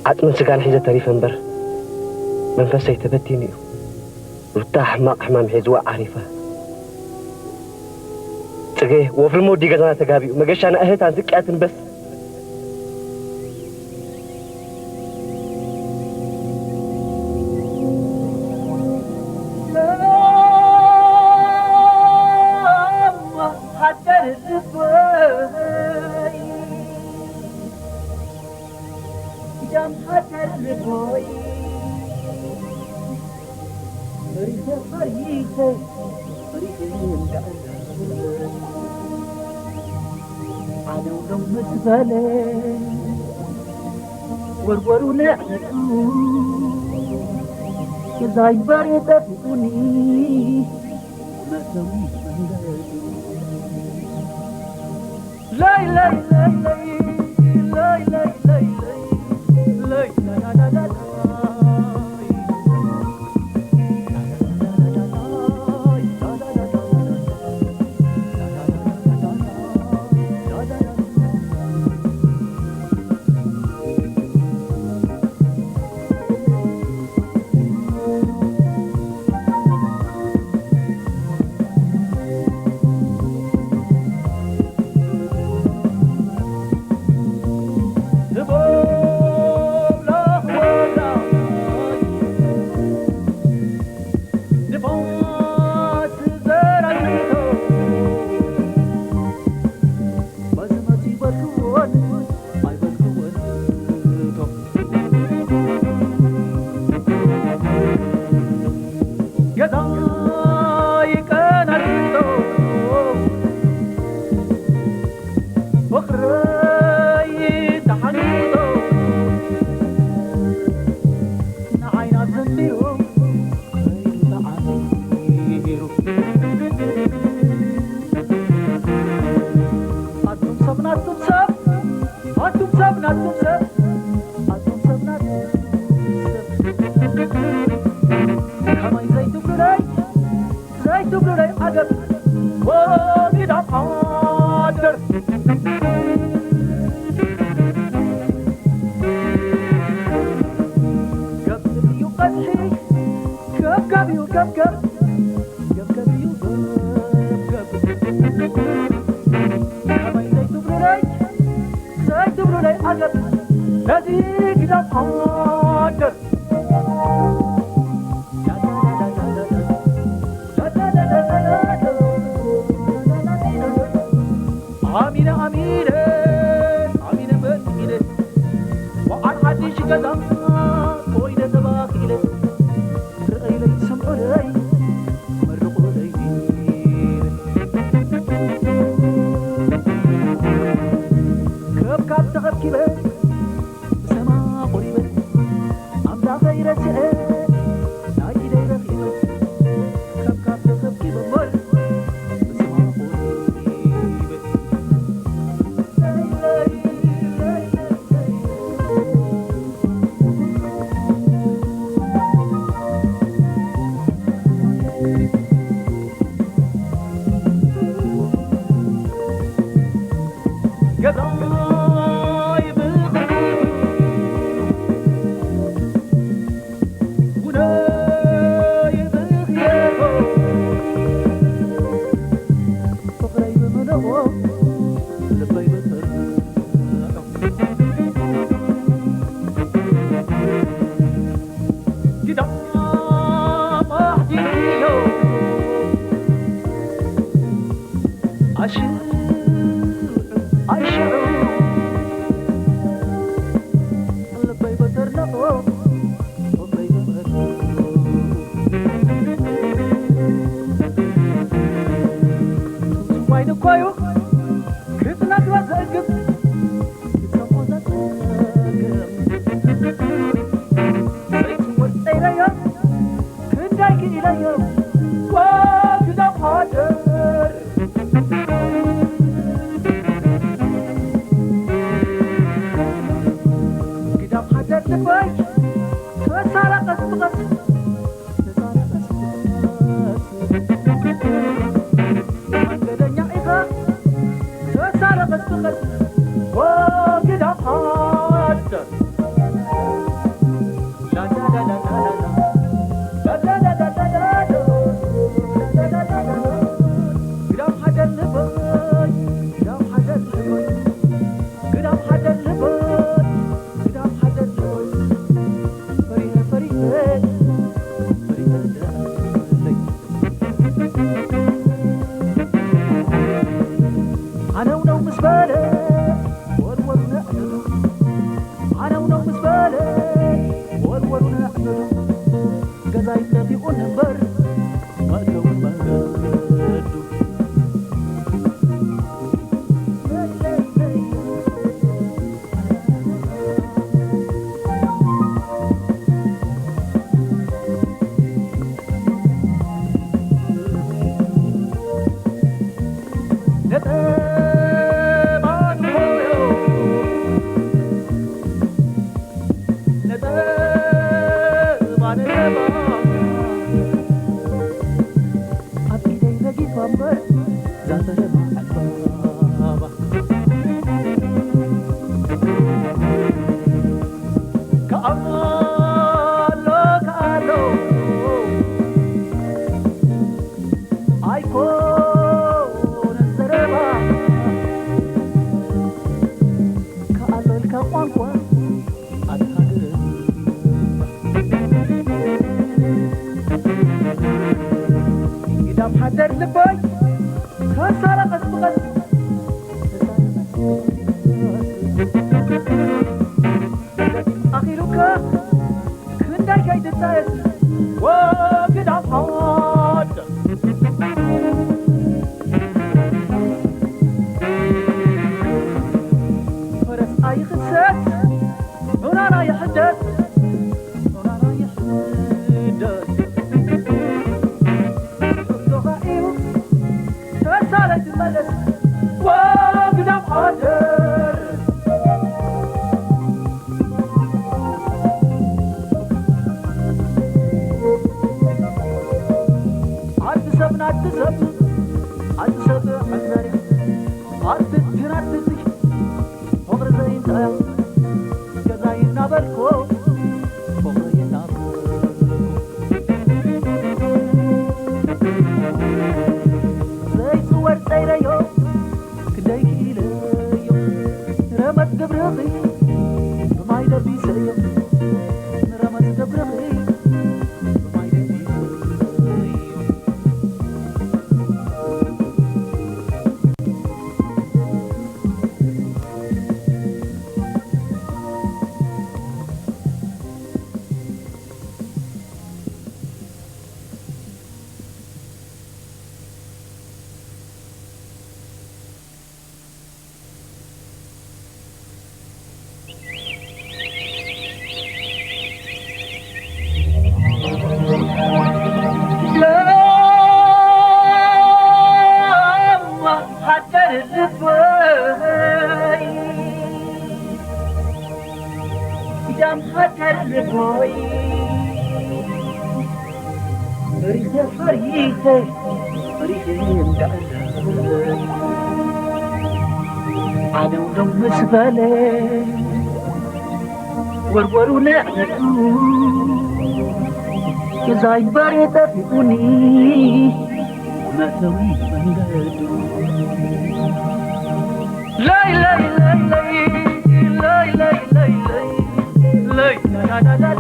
ዓጽምን ስጋን ሒዘ ተሪፈ እምበር መንፈሰይ ተበቲኑ እዩ። ሩታ ሕማቕ ሕማም ሒዝዋ ዓሪፋ። ጽገ ወፍሪ መወዲ ገዛና ተጋቢኡ መገሻና እህታን ስቅያትን በስ። ዓለውሎም ምስ በለ ወርወሩ ንዕነቱ ገዛይ በሬ ጠፊኡኒ መእተዊ መንገዱ። ለይ ለይ ለይ ለይ ለይ ለይ ለይ ለይ ለይ ለይ ለይ ለይ ለይ ዳማሕዲዮ ኣሽዑ ኣሽዑ ልበይ በተርነቆ ልበይ በተርነቆ ዋይ ንኳዩ ክትነግሮ ዘእግብ ክንደይ ክኢለዮ ወግዳም ሃደር ግዳም ሃደር ልበይ ተሳረቐስ ብቐስ መንገደኛ ኢኻ ተሳረቐስ ብቐስ ወግዳም ሃደር ግዳም ሓደር ልበይ ግዳም ሓደር ልበይ ግዳም ሓደር ልበይ ግዳም ሓደር ልበይ ፈሪሀ ፈሪሀ ፈሪሀ ደለይ ዓነውነው ምስ በለ ወርወሩ ነዕነዱ ዓነውነው ምስ በለ ወርወሩ ነዕነዱ ገዛይ ጠፊኡን እምበር መእተዊ መንገዱ ኣብ ኢደይ ረጊፋ እምበር ዛተረማ ዕምባባ ከኣሎ ከኣሎ ኣይኮነን ዘረባ ከኣሎ ኢልካ ቋንቋ ኣታ ገረባ ግዳም ሓደር ልበይ ተሳረቐስ ብቐስ ኣኺሉካ ክንደይ ከይትጣየስ ወግዳም ሓደር ፈረስ ኣይኽሰስ ዑናና ይሕደስ ዑናና ይሕደስ ሕቶኻ እዩ ተሳለ ትመለስ ወግዳም ሓደር ዓዲ ሰብ ናዲ ሰብ ዓዲ ሰብ ዕንዘርያ ዓዲ እቲ ናዲ እዚ ፍቕሪ ዘይንታያ ገዛይ እናበልኮ ፍቕሪ እናበልኮ ዘይፅወር ፀይረዮ ክንደይ ክኢለዮ ንረመፅ ግብርኺ ብማይ ደቢሰዮ ንረመፅ ግብርኺ ብማይ ደቢሰዮ ፈሪሐ ፈሪሐ ፈሪሐ እንዳእለ ዓደውደው ምስ በለ ወርወሩ ነዕነቱ ገዛይ በሬ ጠፊኡኒ መእተዊ መንገዱ ለይ ለይ ለይ ለይ ለይ ለይ ለይ ለይ ለይ ለይ ለይ ለይ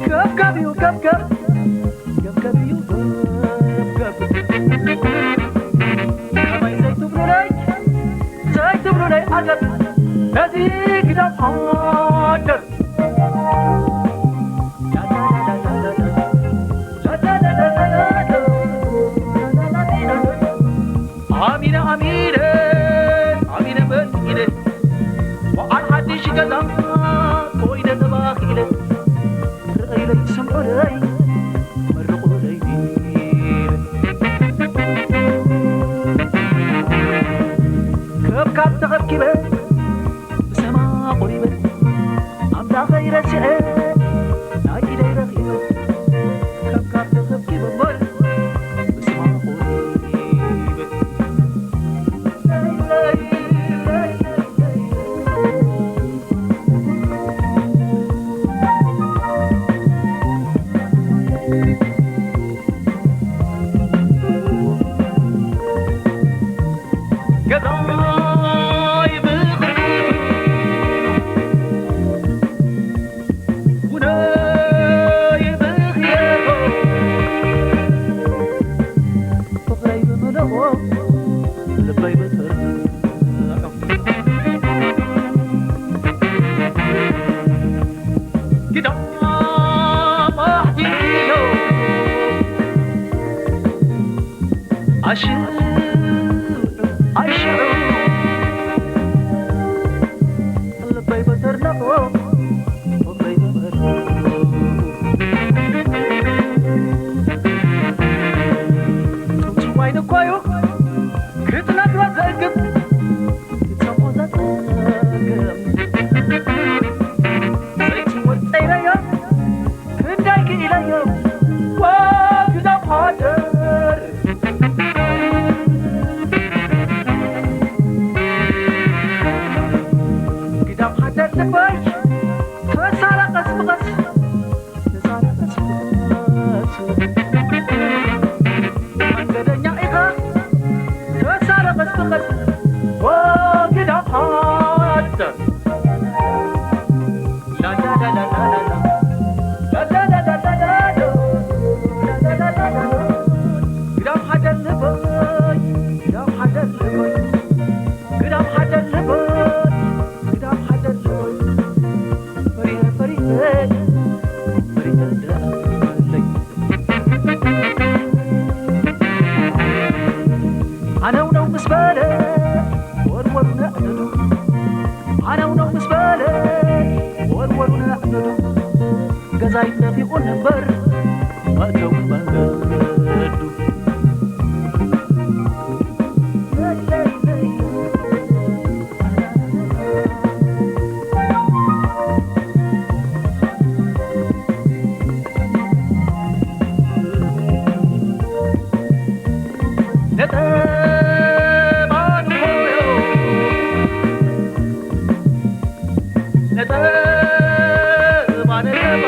ገብገብ እዩ ገብገብ፣ ገብገብ እዩ ገብገብ። ከመይ ዘይትብሉለይ፣ ዘይትብሉለይ ዓገብ፣ ነዚ ግዳም ሓደር። ኣሚነ ኣሚነ ኣሚነ መን ኢለ በዓል ሓድሽ ገዛ ኮይነ ተባኺለ፣ ርኣይለይ ስምዑለይ መርቑለይ ኢለ ከብካብ ተኸብኪበ ብሰማ ቆሪበ ኣምላኸይ ረሲዐ ናይ ኢደይ ረኺበ ከብካብ ተኸብኪበ እምበር ብስማ ቆሪበ። ገዛይ ብኽርቱ ውነይ ብኽየቶ ፍቕረይ ብምልኦ ልበይ ብትርዖ ግዳም ኣሕዲዮ ኣሽዑ ኣሽዑ ልበይ በተርነቆ ልበይ በተርነቆ ጭውጭዋይ ነኳዩ ክትነግሮ ዘእግብ ክትሰምዖ ዘጸግም ዘይትወጠይረዮ ክንደይ ክኢለዮ ወግዳም ሓደር ግዳም ሓደር ልበይ ተሳለ ቀስ ብቐስ ተሳለ ቀስ ብቐስ መንገደኛ ኢኻ ተሳለ ቀስ ብቐስ ወግዳም ሓደር ኣነው ነው ምስ በለ ወርወሩ ነዕነዱ ኣነው ነው ምስ በለ ወርወሩ ነዕነዱ ገዛይ ጠፊኡን እምበር መእተዊ መንገዱ ነጠባን ሆዮ ነጠባ ነጠባ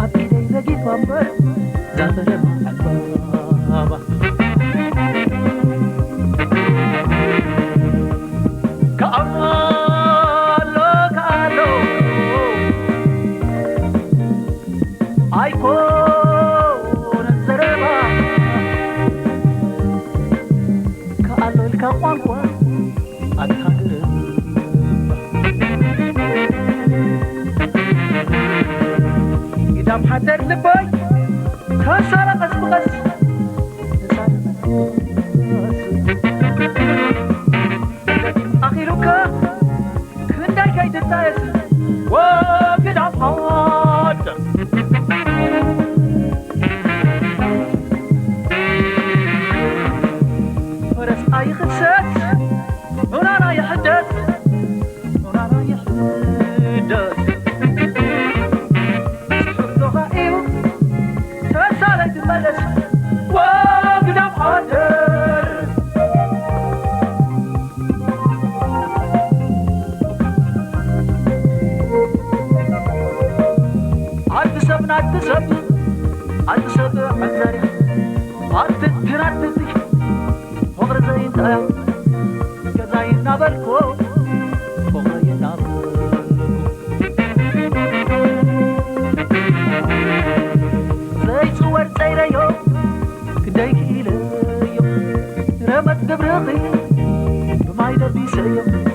ኣብ ኢደይ ረጊፋ እምበር ዛፈረማ ዓምባባ ከኣሎ ከኣሎ ኣይኮነን ዘረባ ከኣሎ ኢልካ ቋንቋ ኣታ ግርም ግዳም ሓደር ልበይ ተሳለ ቀስ ብቐስ ተሳለ ቀስ ብቐስ ኣኺሉካ ክንደይ ከይትጣየስ ወግዳም ሓደር ፈረስ ኣይኽሰስ ዑናና ይሕደስ ዑናና ይሕደስ ሕቶኻ እዩ ተሳለይ ትመለስ ወግዳም ሓደር ኣቲ ሰብ ናቲ ሰብ ኣቲ ሰብ ዕንዘርያ ኣቲ ትናትቲ ፍቕሪ ዘይንታያ ገዛይ እናበልኩ ፍቕሪ እናበልኩ ክብርኺ ብማይ ደቢሰዮ